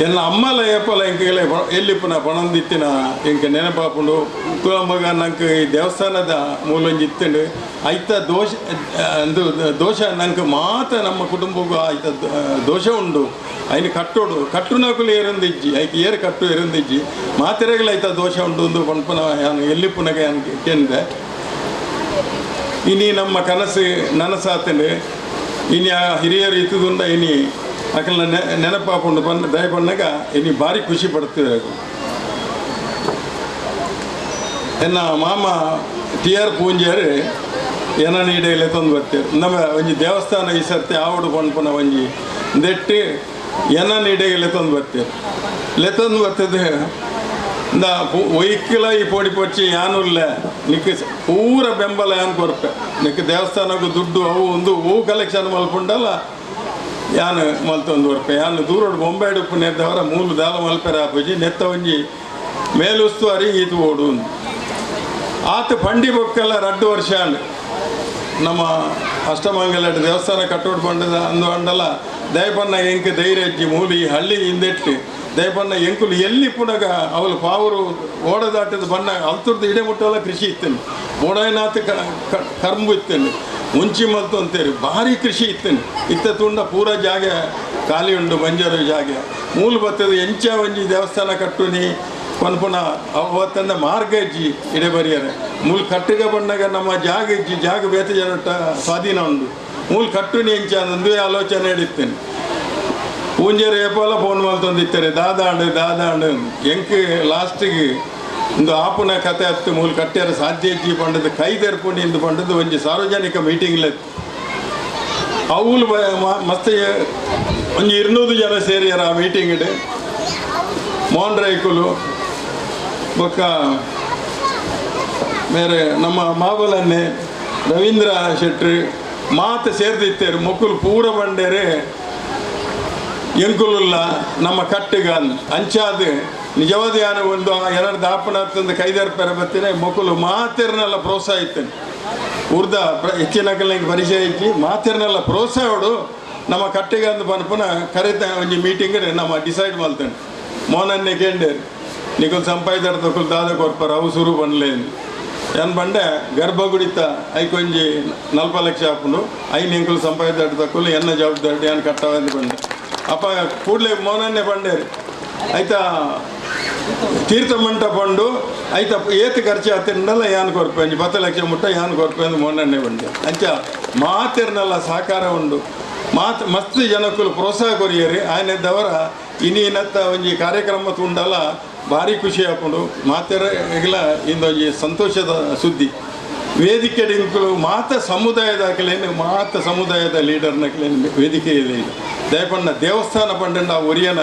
ಎನ್ನ ಅಮ್ಮಲ ಏಪಲ ಎಂಕೆಲ್ಲ ಎಲ್ಲಿ ಪುನಃ ಪಣಂದಿತ್ತಿನ ಎಂಕ ನೆನಪಾಪುಂಡು. ಮಗ ನಂಗೆ ಈ ದೇವಸ್ಥಾನದ ಮೂಲೊಂಜಿ ಇತ್ತಂಡು ಐತ ದೋಷ ಅಂದು ದೋಷ ನಂಗೆ ಮಾತ್ರ ನಮ್ಮ ಕುಟುಂಬಕ್ಕೂ ಐತ ದೋಷ ಉಂಡು. ಐನು ಕಟ್ಟೋಡು ಕಟ್ಟುನಕುಲು ಏರಂದಿಜ್ಜಿ ಐಕ್ ಏರು ಕಟ್ಟು ಏರಂದಿಜ್ಜಿ ಮಾತೆರೆಗಳ ಐತ ದೋಷ ಉಂಡು ಒಂದು ಪಣಪನ ಯಾನು ಎಲ್ಲಿ ಪುನಗ ಯಾನು ಕೇಂದೆ. ಇನಿ ನಮ್ಮ ಕನಸು ನನಸಾತಂಡು ಇನಿ ಆ ಹಿರಿಯರು ಇತ್ತದುಂಡ ಇನಿ ಅಕಲ್ನ ನೆನಪಾಪುಂಡು ಪನ್ನ ದಯ ಪಣ್ಣಗ ಇನಿ ಭಾರಿ ಖುಷಿ ಪಡ್ತಿದೆ. ಎನ್ನ ಮಾಮ ಟಿ ಆರ್ ಪೂಂಜಾರು ಎನ್ನ ನೀಡೆಲೆ ತಂದು ಬರ್ತೀರು. ನಮ್ಮ ಒಂಜಿ ದೇವಸ್ಥಾನ ಈ ಸರ್ತಿ ಆವಡು ಪಣ್ಪುನ ಒಂಜಿ ದೆಟ್ಟು ಎನ್ನ ನೀಡೆಗೆ ತಂದು ಬರ್ತೀರು. ಲೆತ್ತಂದು ಬರ್ತದೆ ಇಂದ ಒಯ್ಕಲ ಈ ಪೋಡಿ ಪೊಚ್ಚಿ ಯಾನುಲ್ಲ ನಿಕ್ಕ ಪೂರ ಬೆಂಬಲ ಯಾನ್ ಕೊರ್ಪೆ ನಿಕ್ಕ ದೇವಸ್ಥಾನಕ್ಕೂ ದುಡ್ಡು ಅವು ಒಂದು ಹೂ ಕಲೆಕ್ಷನ್ ಮಲ್ಪುಂಡಲ್ಲ ಯಾನು ಮಲ್ತೊಂದು ಬರ್ಪೆ. ಯಾನು ದೂರೋಡು ಬೊಂಬೆ ಉಪ್ಪು ನೆದ್ದವರ ಮೂಲು ದಾಲ ಮಲ್ಪೆರ ಆಪುಜಿ ನೆತ್ತ ಒಂಜಿ ಮೇಲುಸ್ತುವಾರಿ ಈತು ಓಡು ಆತ ಪಂಡಿ ಬೊಕ್ಕಲ್ಲ 2 ವರ್ಷ ನಮ್ಮ ಅಷ್ಟಮಂಗಲ ದೇವಸ್ಥಾನ ಕಟ್ಟೋಡು ಬಂಡದ ಅಂದು ಅಂಡಲ್ಲ ದಯಪನ್ನ ಎಂಕ್ ಧೈರ್ಯ ಅಜ್ಜಿ ಮೂಲಿ ಈ ಹಳ್ಳಿ ಹಿಂದೆಟ್ಟು ದಯಪನ್ನ ಎಂಕುಲು ಎಲ್ಲಿ ಪುನಗ ಅವಳು ಪಾವರು ಓಡದಾಟದ ಬಣ್ಣ ಅಲ್ತುರ್ದು ಇಡೆ ಮುಟ್ಟಲ್ಲ ಕೃಷಿ ಇತ್ತೇನೆ ಓಡಾಯ್ನಾಥ ಕರ್ಂಬು ಇತ್ತೇನೆ ಮುಂಚಿ ಮಲ್ತು ಅಂತೇರಿ ಭಾರಿ ಕೃಷಿ ಇತ್ತೇನೆ. ಇತ್ತ ತುಂಡ ಪೂರ ಜಾಗ ಖಾಲಿ ಉಂಡು ಬಂಜರು ಜಾಗ ಮೂಲು ಬರ್ತದೆ ಎಂಚ ಒಂಜಿ ದೇವಸ್ಥಾನ ಕಟ್ಟುನಿ ಪನ್ಪುನ ಅವತ್ತಂದ ಮಾರ್ಗ ಇಜ್ಜಿ ಇಡೆ ಬರಿಯರೆ ಮೂಲು ಕಟ್ಟಿಗೆ ಬಣ್ಣಗ ನಮ್ಮ ಜಾಗ ಇಜ್ಜಿ ಜಾಗ ಬೇತ ಜನಟ ಸ್ವಾಧೀನ ಉಂಡು ಮೂಲು ಕಟ್ಟುನಿ ಎಂಚ ಅಂದೇ ಆಲೋಚನೆ ಹಿಡಿತೇನೆ. ಪೂಂಜರು ಏಪೋಲ ಫೋನ್ ಮಲ್ತೊಂದಿತ್ತಾರೆ ದಾದಾಂಡು ದಾದಾಂಡು ಎಂಕ್ ಲಾಸ್ಟಿಗೆ ಒಂದು ಆಪುನ ಕತೆ ಹತ್ತು ಮೂಲು ಕಟ್ಟ್ಯಾರ ಸಾಧ್ಯ ಇಜ್ಜಿ ಪಂಡದು ಕೈ ತೆರ್ಪುಂಡಿ ಇಂದು ಪಂಡದು ಒಂಜಿ ಸಾರ್ವಜನಿಕ ಮೀಟಿಂಗ್ ಅವುಲು ಮಸ್ತ್ ಒಂಜಿ 200 ಜನ ಸೇರಿಯಾರ ಆ ಮೀಟಿಂಗ್ ಮೋಹನ್ ರೈಕುಲು ಬೊಕ್ಕ ಬೇರೆ ನಮ್ಮ ಮಾಬಲನ್ನೇ ರವೀಂದ್ರ ಶೆಟ್ರು ಮಾತು ಸೇರ್ದಿತ್ತೇರು ಮೊಕ್ಕುಲು ಪೂರ ಬಂಡೇರೆ ಎಂಕುಲುಲ್ಲ ನಮ್ಮ ಕಟ್ಟಿಗ ಅಂಚಾದ ನಿಜವಾದ ಯಾನು ಒಂದು ಎರಡು ದಾಪನ ತಂದು ಕೈದಾರ ಪೆರ ಬತ್ತೀನಿ ಮೊಕ್ಕಲು ಮಾತೆರ್ನೆಲ್ಲ ಪ್ರೋತ್ಸಾಹ ಇತ್ತೇನೆ. ಉರ್ದ ಹೆಚ್ಚಿನ ಪರಿಚಯ ಇಚ್ಚಿ ಮಾತೆರ್ನೆಲ್ಲ ಪ್ರೋತ್ಸಾಹಡು ನಮ್ಮ ಕಟ್ಟಿಗೆ ಅಂದು ಪನ್ಪುನ ಕರೆತ ಒಂಜಿ ಮೀಟಿಂಗ್ ನಮ್ಮ ಡಿಸೈಡ್ ಮಾಡ್ತೇನೆ. ಮೋನನ್ನೇ ಕೇಂಡೇರು ನಿಕುಲ್ ಸಂಪಾಯ್ದಾರ ತಕುಲ್ ದಾದ ಕೊರ್ಪರ ಅವು ಸುರು ಬನ್ಲೇನು ಏನ್ ಬಂಡೆ ಗರ್ಭಗುಡಿತ ಐಕೊಂಜಿ 40 ಲಕ್ಷ ಹಾಕೊಂಡು ಐನು ಎಂಕುಲು ಸಂಪಾಯ್ದಾರ ತಕುಲ್ ಎನ್ನ ಜವಾಬ್ದಾರಿ ಏನು ಕಟ್ಟವಂದು ಬಂಡೆ ಅಪ್ಪ ಕೂಡಲೇ ಮೋನನ್ನೇ ಬಂಡೇರಿ ಆಯ್ತಾ ತೀರ್ಥ ಮಂಟಪ ಉಂಡು ಆಯ್ತಾ ಏತು ಖರ್ಚು ಆತಿಂಡಲ್ಲ ಯಾನ್ ಕೊರ್ಪೆ ಒಂಜಿ 10 ಲಕ್ಷ ಮುಟ್ಟ ಯಾನ್ ಕೊರ್ಪೆ ಅಂದು ಮೋನನ್ನೇ ಬಂಡೆ. ಅಂಚ ಮಾತೆರ್ನೆಲ್ಲ ಸಹಕಾರ ಉಂಡು ಮಾತು ಮಸ್ತ್ ಜನಕ್ಕಲು ಪ್ರೋತ್ಸಾಹ ಕೊರಿಯರಿ ಆಯ್ನದವರ ಇನಿ ನತ್ತ ಒಂಜಿ ಕಾರ್ಯಕ್ರಮ ತುಂಡಲ್ಲ ಭಾರಿ ಖುಷಿ ಹಾಕೊಂಡು ಮಾತೆರ ಈಗಲ ಇಂದೊಂಜಿ ಸಂತೋಷದ ಸುದ್ದಿ. ವೇದಿಕೆ ಡಿಂಕುಲು ಮಾತ ಸಮುದಾಯದ ಅಕಲೇನು ಮಾತ ಸಮುದಾಯದ ಲೀಡರ್ನಕಲೇನು ವೇದಿಕೆ ಇದೆ. ಇದು ದಯಪಣ್ಣ ದೇವಸ್ಥಾನ ಪಂಡಂಡ ಒರಿಯನ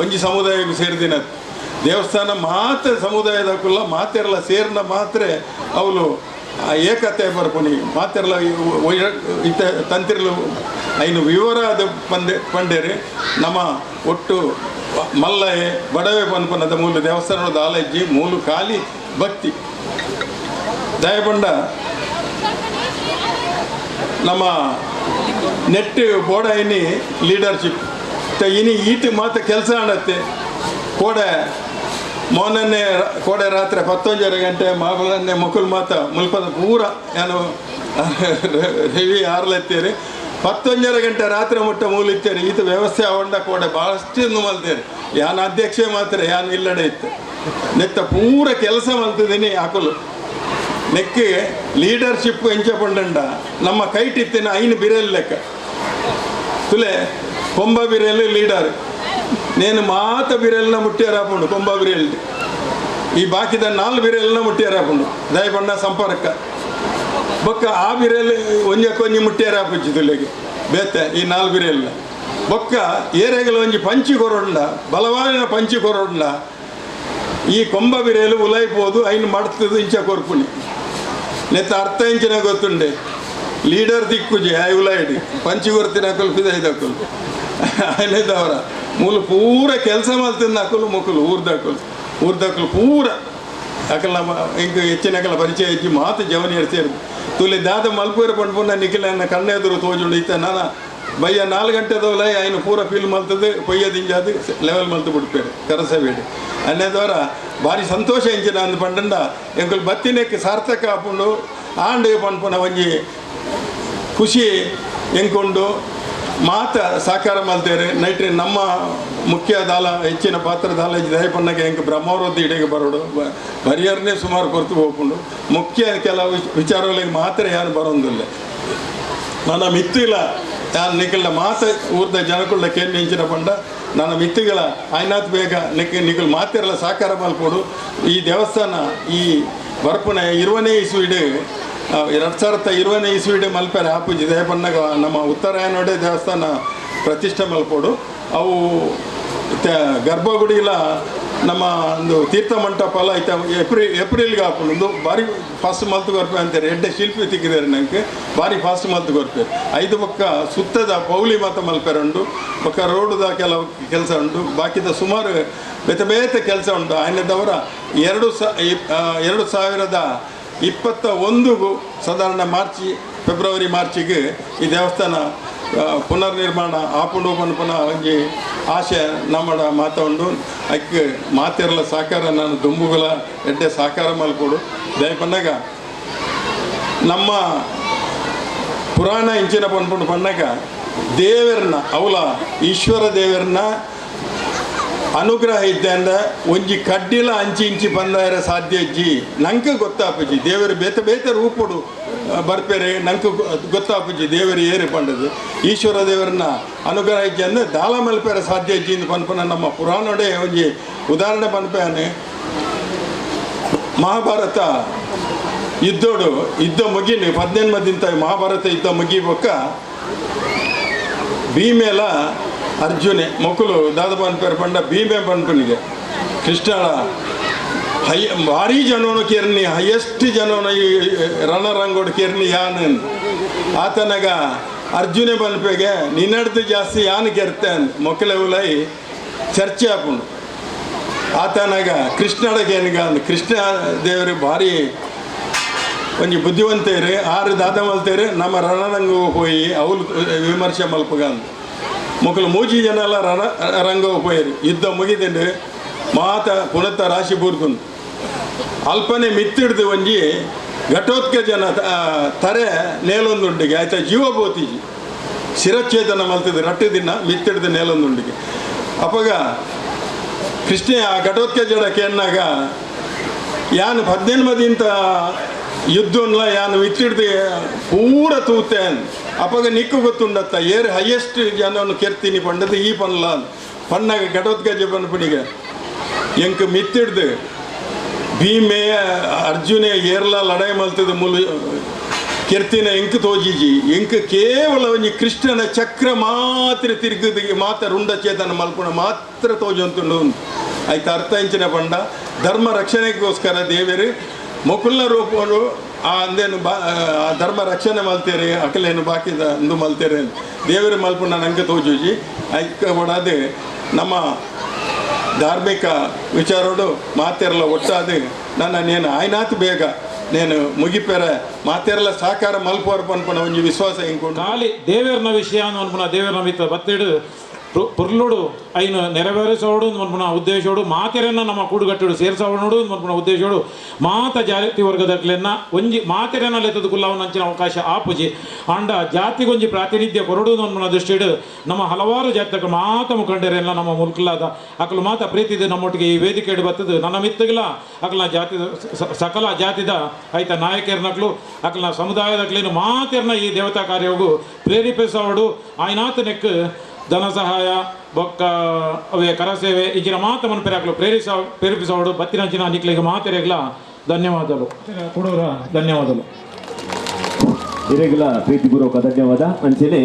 ಒಂಜಿ ಸಮುದಾಯಕ್ಕೆ ಸೇರಿದಿನ ದೇವಸ್ಥಾನ ಮಾತ ಸಮುದಾಯದ ಕುಲ್ಲ ಮಾತೆರಲ್ಲ ಸೇರಿನ ಮಾತ್ರೆ ಅವಳು ಆ ಏಕತೆ ಬರ್ಪುನಿ ಮಾತೆರಲ್ಲ ಇತ್ತ ತಂತಿರಲು ಐನು ವಿವರ ಅದು ಪಂದೆ ಪಂಡೇರಿ ನಮ್ಮ ಒಟ್ಟು ಮಲ್ಲಯೆ ಬಡವೆ ಪನ್ಪನದ ಮೂಲ ದೇವಸ್ಥಾನದ ಆಲಜ್ಜಿ ಮೂಲು ಖಾಲಿ ಭಕ್ತಿ ದಯಪಂಡ ನಮ್ಮ ನೆಟ್ ಬೋಡ ಇನಿ ಲೀಡರ್ಶಿಪ್ ಇನಿ ಈಟ್ ಮಾತ ಕೆಲಸ ಆಡತ್ತೆ. ಕೋಡೆ ಮೋನನ್ನೇ ಕೋಡೆ ರಾತ್ರಿ 11:30 ಗಂಟೆ ಮಾಬಲನ್ನೇ ಮುಕುಲ್ ಮಾತ ಮುಲ್ಪದ ಪೂರ ಏನು ರವಿ ಆರ್ಲತ್ತೀರಿ 11:30 ಗಂಟೆ ರಾತ್ರಿ ಮುಟ್ಟ ಮೂಲಿತ್ತೇರಿ. ಈತ ವ್ಯವಸ್ಥೆ ಅವಂಡ ಕೋಡೆ ಭಾಳಷ್ಟು ಮಲ್ತೇರಿ. ಯಾನ್ ಅಧ್ಯಕ್ಷೆ ಮಾತ್ರ ಯಾನ್ ಇಲ್ಲಡೆ ಇತ್ತು ನೆತ್ತ ಪೂರ ಕೆಲಸ ಮಲ್ತಿದ್ದೀನಿ ಅಕುಲು ನೆಕ್ಕೆ ಲೀಡರ್ಶಿಪ್ ಎಂಚ ಪಂಡಂಡ ನಮ್ಮ ಕೈಟಿತ್ತಿನ ಐನು ಬಿರೆಲ್ ಲೆಕ್ಕ ತುಲೆ ಕೊಂಬ ಬಿರೆಲ್ ಲೀಡರ್ ನೇನು ಮಾತ ಬಿರೆಲ್ನ ಮುಟ್ಟಿಯರಾಪುಂಡು ಕೊಂಬ ಬಿರೆಲ್ ಈ ಬಾಕಿದ 4 ಬಿರೆಲ್ನ ಮುಟ್ಟಿಯರಾಪುಂಡು ದಯಪಣ್ಣ ಸಂಪರ್ಕ ಬೊಕ್ಕ ಆ ಬಿರೆಲ್ ಒಂಜಕ್ಕೊಂಜಿ ಮುಟ್ಟಿಯರಾಪುಜ್ಜಿ ತುಲೆಗೆ ಬೇತೆ ಈ 4 ಬಿರೆಲ್ಲ ಬೊಕ್ಕ ಏರೆಗಲ ಒಂಜಿ ಪಂಚಿ ಕೊರೊಂಡ ಬಲವಾನ ಪಂಚಿ ಕೊರೊಂಡ ಈ ಕೊಂಬ ಬಿರೆಲು ಉಲೈಪೋದು ಐನು ಮಾಡ್ತದ್ದು ಇಂಚ ಕೊರ್ಪುನಿ ನೆತ್ತ ಅರ್ಥ ಇಂಚಿನ ಗೊತ್ತುಂಡೆ ಲೀಡರ್ ದಿಕ್ಕುಜಿ ಆಯ್ ಉಲೈಡಿ ಪಂಚಿ ಕೊರ್ತಿನ ಅಕುಲು ಪಿದೈದಕುಲು ಆಯ್ಲೇದವರ ಮೂಲ ಪೂರ ಕೆಲಸ ಮಾಡ್ತಿದ್ದ ಅಕುಲು ಮುಕುಲು ಊರ್ದಕುಲು ಊರ್ದಕುಲು ಪೂರ ಅಕಲ್ನ ಎಂಕ್ ಹೆಚ್ಚಿನಕಲ ಪರಿಚಯ ಇಜ್ಜಿ ಮಾತ ಜವನಿಯರು ಸೇರಿದು ತುಲೆ ದಾದ ಮಲ್ಪುರ ಪಂಡ್ಪುನ ನಿಖಿಲ ಕಣ್ಣೆದುರು ತೋಜುಂಡು ಇತ್ತ ನಾನ ಬಯ್ಯ 4 ಗಂಟೆದವಲ ಐನು ಪೂರ ಫೀಲ್ ಮಲ್ತದ್ದು ಪೊಯ್ಯ ದಿಂಜಾದು ಲೆವೆಲ್ ಮಲ್ತು ಬಿಡ್ಪೇರು ಕರಸಬೇಡಿ ಅನ್ನೇದವರ ಭಾರಿ ಸಂತೋಷ ಇಂಚಿನ ಅಂದು ಪಂಡಂಡ ಎಂಕುಲು ಬತ್ತಿನಕ್ಕೆ ಸಾರ್ಥಕ ಆಪುಂಡು ಆಂಡು ಪನ್ಪುನ ಒಂಜಿ ಖುಷಿ ಎಂಕೊಂಡು ಮಾತ ಸಾಕಾರ ಮಲ್ತೇರೆ ನೈಟ್ರಿ ನಮ್ಮ ಮುಖ್ಯ ದಾಲ ಹೆಚ್ಚಿನ ಪಾತ್ರ ದಾಲ ದಯಪಣ್ಣಗೆ ಎಂಕ್ ಬ್ರಹ್ಮವೃದ್ಧಿ ಇಡೆಗೆ ಬರೋಡು ಬರಿಯರ್ನೇ ಸುಮಾರು ಕೊರ್ತು ಹೋಗ್ಕೊಂಡು ಮುಖ್ಯ ಕೆಲವು ವಿಚಾರಗಳಿಗೆ ಮಾತ್ರ ಯಾರು ಬರೋದಿಲ್ಲ. ನನ್ನ ಮಿತ್ತಿಲ್ಲ ನಾನು ನಿಖಿಲ ಮಾತ ಊರ್ದ ಜನಕುಳ್ಳ ಕೇಂದ್ರ ಇಂಚಿನ ಪಂಡ ನನ್ನ ಮಿತ್ತಿಗಳ ಆಯ್ನಾತ್ ಬೇಗ ನಿಖಿಲ್ ಮಾತಿರಲ್ಲ ಸಾಕಾರ ಮಲ್ಪೋಡು. ಈ ದೇವಸ್ಥಾನ ಈ ಬರ್ಪುನ 20ನೇ ಇಸ್ವಿಡು 2020ನೇ ಇಸ್ವಿಡು ಮಲ್ಪೆರೆ ಆಪುಜಿ ದಯಪಣ್ಣಗ ನಮ್ಮ ಉತ್ತರಾಯಣೋಡೆ ದೇವಸ್ಥಾನ ಪ್ರತಿಷ್ಠೆ ಮಲ್ಪೋಡು. ಅವು ಗರ್ಭಗುಡಿಲ ನಮ್ಮ ಒಂದು ತೀರ್ಥ ಮಂಟಪ ಎಲ್ಲ ಐತೆ ಏಪ್ರಿಲ್ಗೆ ಹಾಕೊಂಡು ಒಂದು ಭಾರಿ ಫಾಸ್ಟ್ ಮಲ್ತು ಕೊರ್ಪೆ ಅಂತಾರೆ. ಎಡ್ಡೆ ಶಿಲ್ಪಿ ತಿಕ್ಕಿದ್ದಾರೆ ನಂಗೆ ಭಾರಿ ಫಾಸ್ಟ್ ಮಲ್ತು ಕೊರ್ಪೆ. 5 ಪಕ್ಕ ಸುತ್ತದ ಪೌಲಿ ಮಾತ ಮಲ್ಪೆರೆ ಉಂಟು, ಪಕ್ಕ ರೋಡುದ ಕೆಲವು ಕೆಲಸ ಉಂಟು, ಬಾಕಿದ ಸುಮಾರು ಬೇತೆ ಬೇತೆ ಕೆಲಸ ಉಂಟು. ಆಯ್ನದವರ 2021 ಸಾಧಾರಣ ಮಾರ್ಚ್ ಫೆಬ್ರವರಿ ಮಾರ್ಚಿಗೆ ಈ ದೇವಸ್ಥಾನ ಪುನರ್ನಿರ್ಮಾಣ ಆಪುಂಡು ಪನ್ಪುನ ಒಂಜಿ ಆಶೆ ನಮ್ಮಡ ಮಾತ ಉಂಡು. ಅಕ್ಕೆ ಮಾತಿರಲ ಸಾಕಾರ ನಾನು ದುಂಬುಗಳ ಎಡ್ಡೆ ಸಾಕಾರ ಮಲ್ಕೊಡು. ದಯಪಣ್ಣಗ ನಮ್ಮ ಪುರಾಣ ಇಂಚಿನ ಪನ್ಪುಂಡು ಪಣ್ಣಗ ದೇವರನ್ನ ಅವಲ ಈಶ್ವರ ದೇವರನ್ನ ಅನುಗ್ರಹ ಇದ್ದಂದ ಒಂಜಿ ಕಡ್ಡಿಲ ಅಂಚಿ ಇಂಚಿ ಬಂದಾರ ಸಾಧ್ಯ ಇಜ್ಜಿ ನಂಗೆ ಗೊತ್ತಾಪುಜಿ. ದೇವರು ಬೇತೆ ಬೇತೆ ರೂಪುಡು ಬರ್ಪೇರೆ ನಂಗೆ ಗೊತ್ತಾಪುಜಿ ದೇವರು ಏರು ಪಂಡದು. ಈಶ್ವರ ದೇವರನ್ನ ಅನುಗ್ರಹ ಇಜ್ಜಿ ಅಂದ್ರೆ ದಾಲ ಮಲ್ಪೇರೆ ಸಾಧ್ಯ ಇಜ್ಜಿ ಇಂದು ಪನ್ಪನ ನಮ್ಮ ಪುರಾಣೋಡೆ ಒಂಜಿ ಉದಾಹರಣೆ ಪನ್ಪೇನೆ. ಮಹಾಭಾರತ ಯುದ್ಧೋಡು ಯುದ್ಧ ಮುಗಿನಿ 18 ದಿಂತ ಮಹಾಭಾರತ ಯುದ್ಧ ಮುಗಿಬೊಕ್ಕ ಭೀಮೇಲ ಅರ್ಜುನೆ ಮೊಕ್ಕಲು ದಾದ ಪನ್ಪೇರು ಪಂಡ ಭೀಮೆ ಪನ್ಪನಿಗೆ ಕೃಷ್ಣಳ ಭಾರಿ ಜನೋನು ಕೇರ್ನಿ ಹೈಯೆಸ್ಟ್ ಜನೋನು ಈ ರಣರಂಗೋಡು ಕೇರ್ನಿ ಯಾನ್ ಆತನಗ ಅರ್ಜುನೆ ಪನ್ಪೆಗೆ ನಿನ್ನಡ್ದು ಜಾಸ್ತಿ ಯಾನ್ ಕೆರ್ತೆ ಮೊಕ್ಕಲೆ ಉಲೈ ಚರ್ಚೆ ಆಪುಂಡು. ಆತನಗ ಕೃಷ್ಣಳಗೇನಿಗ ಕೃಷ್ಣ ದೇವರು ಭಾರಿ ಒಂಜಿ ಬುದ್ಧಿವಂತೇರು ಆರು ದಾದ ಮಲ್ತೇರು ನಮ್ಮ ರಣರಂಗ ಹೋಯಿ ಅವಳು ವಿಮರ್ಶೆ ಮಲ್ಪಗ ಅಂದು ಮೊಕ್ಕಲು ಮೂಜಿ ಜನ ಎಲ್ಲ ರಣರಂಗ ಪೋಯರು. ಯುದ್ಧ ಮುಗಿದಂಡು ಮಾತ ಪುನತ ರಾಶಿ ಬೂರ್ದುಂಡು ಅಲ್ಪನೆ ಮಿತ್ತಿಡ್ದು ಒಂಜಿ ಘಟೋತ್ಕಜನ ತರೆ ನೇಲೊಂದುಂಡಿಗೆ ಆಯ್ತಾ ಜೀವಭೂತಿಜಿ ಶಿರಚ್ಛೇದನ ಮಲ್ತದ್ದು ರಟ್ಟು ದಿನ ಮಿತ್ತಿಡ್ದು ನೇಲೊಂದುಂಡಿಗೆ. ಅಪ್ಪಗ ಕೃಷ್ಣ ಆ ಘಟೋತ್ಕಜಡ ಕೇನ್ನಾಗ ಯಾನು 18 ದಿಂತ ಯುದ್ಧನ್ಲ ಯಾನು ಮಿತ್ತಿಡ್ದು ಪೂರ ತೂತೆ ಅಪ್ಪಗ ನಿಕ್ಕು ಗೊತ್ತುಂಡತ್ತ ಏರು ಹೈಯೆಸ್ಟ್ ಜನವನ್ನು ಕೆರ್ತೀನಿ ಪಂಡದು ಈ ಪನ್ಲ ಪಣ್ಣಾಗ ಘಟೋತ್ಕಜ ಪನ್ಪುನಿಗೆ ಎಂಕ್ ಮಿತ್ತಿಡ್ದು ಭೀಮೆ ಅರ್ಜುನೆ ಏರ್ಲ ಲಡಾಯಿ ಮಲ್ತದ ಮುಲು ಕೆರ್ತಿನ ಎಂಕ್ ತೋಜಿಜಿ ಎಂಕ್ ಕೇವಲ ಒಂಜಿ ಕೃಷ್ಣನ ಚಕ್ರ ಮಾತ್ರ ತಿರುಗದು ಮಾತ್ರ ರುಂಡ ಚೇತನ ಮಲ್ಪುಣ ಮಾತ್ರ ತೋಜಂತುಂಡು. ಆಯ್ತು ಅರ್ಥ ಇಂಚಿನ ಪಂಡ ಧರ್ಮ ರಕ್ಷಣೆಗೋಸ್ಕರ ದೇವರು ಮೊಕುಲ್ನ ರೂಪಗಳು ಆ ಅಂದೇನು ಬಾ ಧರ್ಮ ರಕ್ಷಣೆ ಮಲ್ತೇರೆ ಅಕಲೇನು ಬಾಕಿದ ಅಂದು ಮಲ್ತೇರೆ ದೇವರು ಮಲ್ಪುಣ ನಂಗೆ ತೋಜುಜಿ. ಐಕ ಬಡಾದೆ ನಮ್ಮ ಧಾರ್ಮಿಕ ವಿಚಾರೋಡು ಮಾತೆರಲ ಒಟ್ಟಾದು ನನ್ನ ನೇನು ಆಯ್ನಾತ್ ಬೇಗ ನೇನು ಮುಗಿಪೆರೆ ಮಾತೆರಲ ಸಾಕಾರ ಮಲ್ಪೋರ್ ಪನ್ಪುನ ಒಂಜಿ ವಿಶ್ವಾಸ ಇಂಕೊಂಡು ಖಾಲಿ ದೇವೇರ್ನ ವಿಷಯ ಅನ್ಪುನ ದೇವೇರ್ನ ಮಿತ್ತ ಬತ್ತಿಡು ಪುರ್ಲುಡು ಐನು ನೆರವೇರಿಸೋಡು ಮನ್ಪುನ ಉದ್ದೇಶೋಡು ಮಾತೆರನ್ನ ನಮ್ಮ ಕೂಡುಗಟ್ಟುಡು ಸೇರ್ಸೋಡು ಮನ್ಪುನ ಉದ್ದೇಶೋಡು ಮಾತ ಜಾತಿ ವರ್ಗದಕ್ಲೆನ್ನ ಒಂಜಿ ಮಾತೆರನ್ನ ಲೆತ್ತದ ಕುಲ್ಲವನ ಅಂಚಿನ ಅವಕಾಶ ಆಪುಜಿ ಆಂಡ ಜಾತಿಗೊಂಜಿ ಪ್ರಾತಿನಿಧ್ಯ ಕೊರಡು ಮನ್ಪುನ ದೃಷ್ಟಿಡು ನಮ್ಮ ಹಲವಾರು ಜಾತಿಕ ಮಾತ ಮುಖಂಡರೆಲ್ಲ ನಮ್ಮ ಮುಲ್ಕಲಾದ ಅಕಲು ಮಾತ ಪ್ರೀತಿದು ನಮ್ಮೊಟ್ಟಿಗೆ ಈ ವೇದಿಕೆ ಬರ್ತದೆ ನನ್ನ ಮಿತ್ತಗಿಲ್ಲ ಅಕಲ್ನ ಜಾತಿ ಸಕಲ ಜಾತಿದ ಐತ ನಾಯಕರ್ನಕ್ಲು ಅಕಲ್ನ ಸಮುದಾಯದಕ್ಲೇನು ಮಾತೆರ್ನ ಈ ದೇವತಾ ಕಾರ್ಯವು ಪ್ರೇರೇಪಿಸೋಡು ಆಯ್ನಾತನೆಕ್ ಧನ ಸಹಾಯ ಬೊಕ್ಕ ಅವೇ ಕರಸೇವೆ ಇಂಚಿನ ಮಾತ ಮನ್ಪೆರಾಕ್ಲು ಪ್ರೇರೇಪಿಸೋಡು ಬತ್ತಿನಂಚಿನ ನಿಕ್ಲಿಗೆ ಮಾತೆರೆಗ್ಲ ಧನ್ಯವಾದಗಳು ಕೊಡೋರ ಧನ್ಯವಾದಗಳು. ಹಿರೇಗಲ ಪ್ರೀತಿಪೂರ್ವಕ ಧನ್ಯವಾದ. ಅಂಚೆನೆ.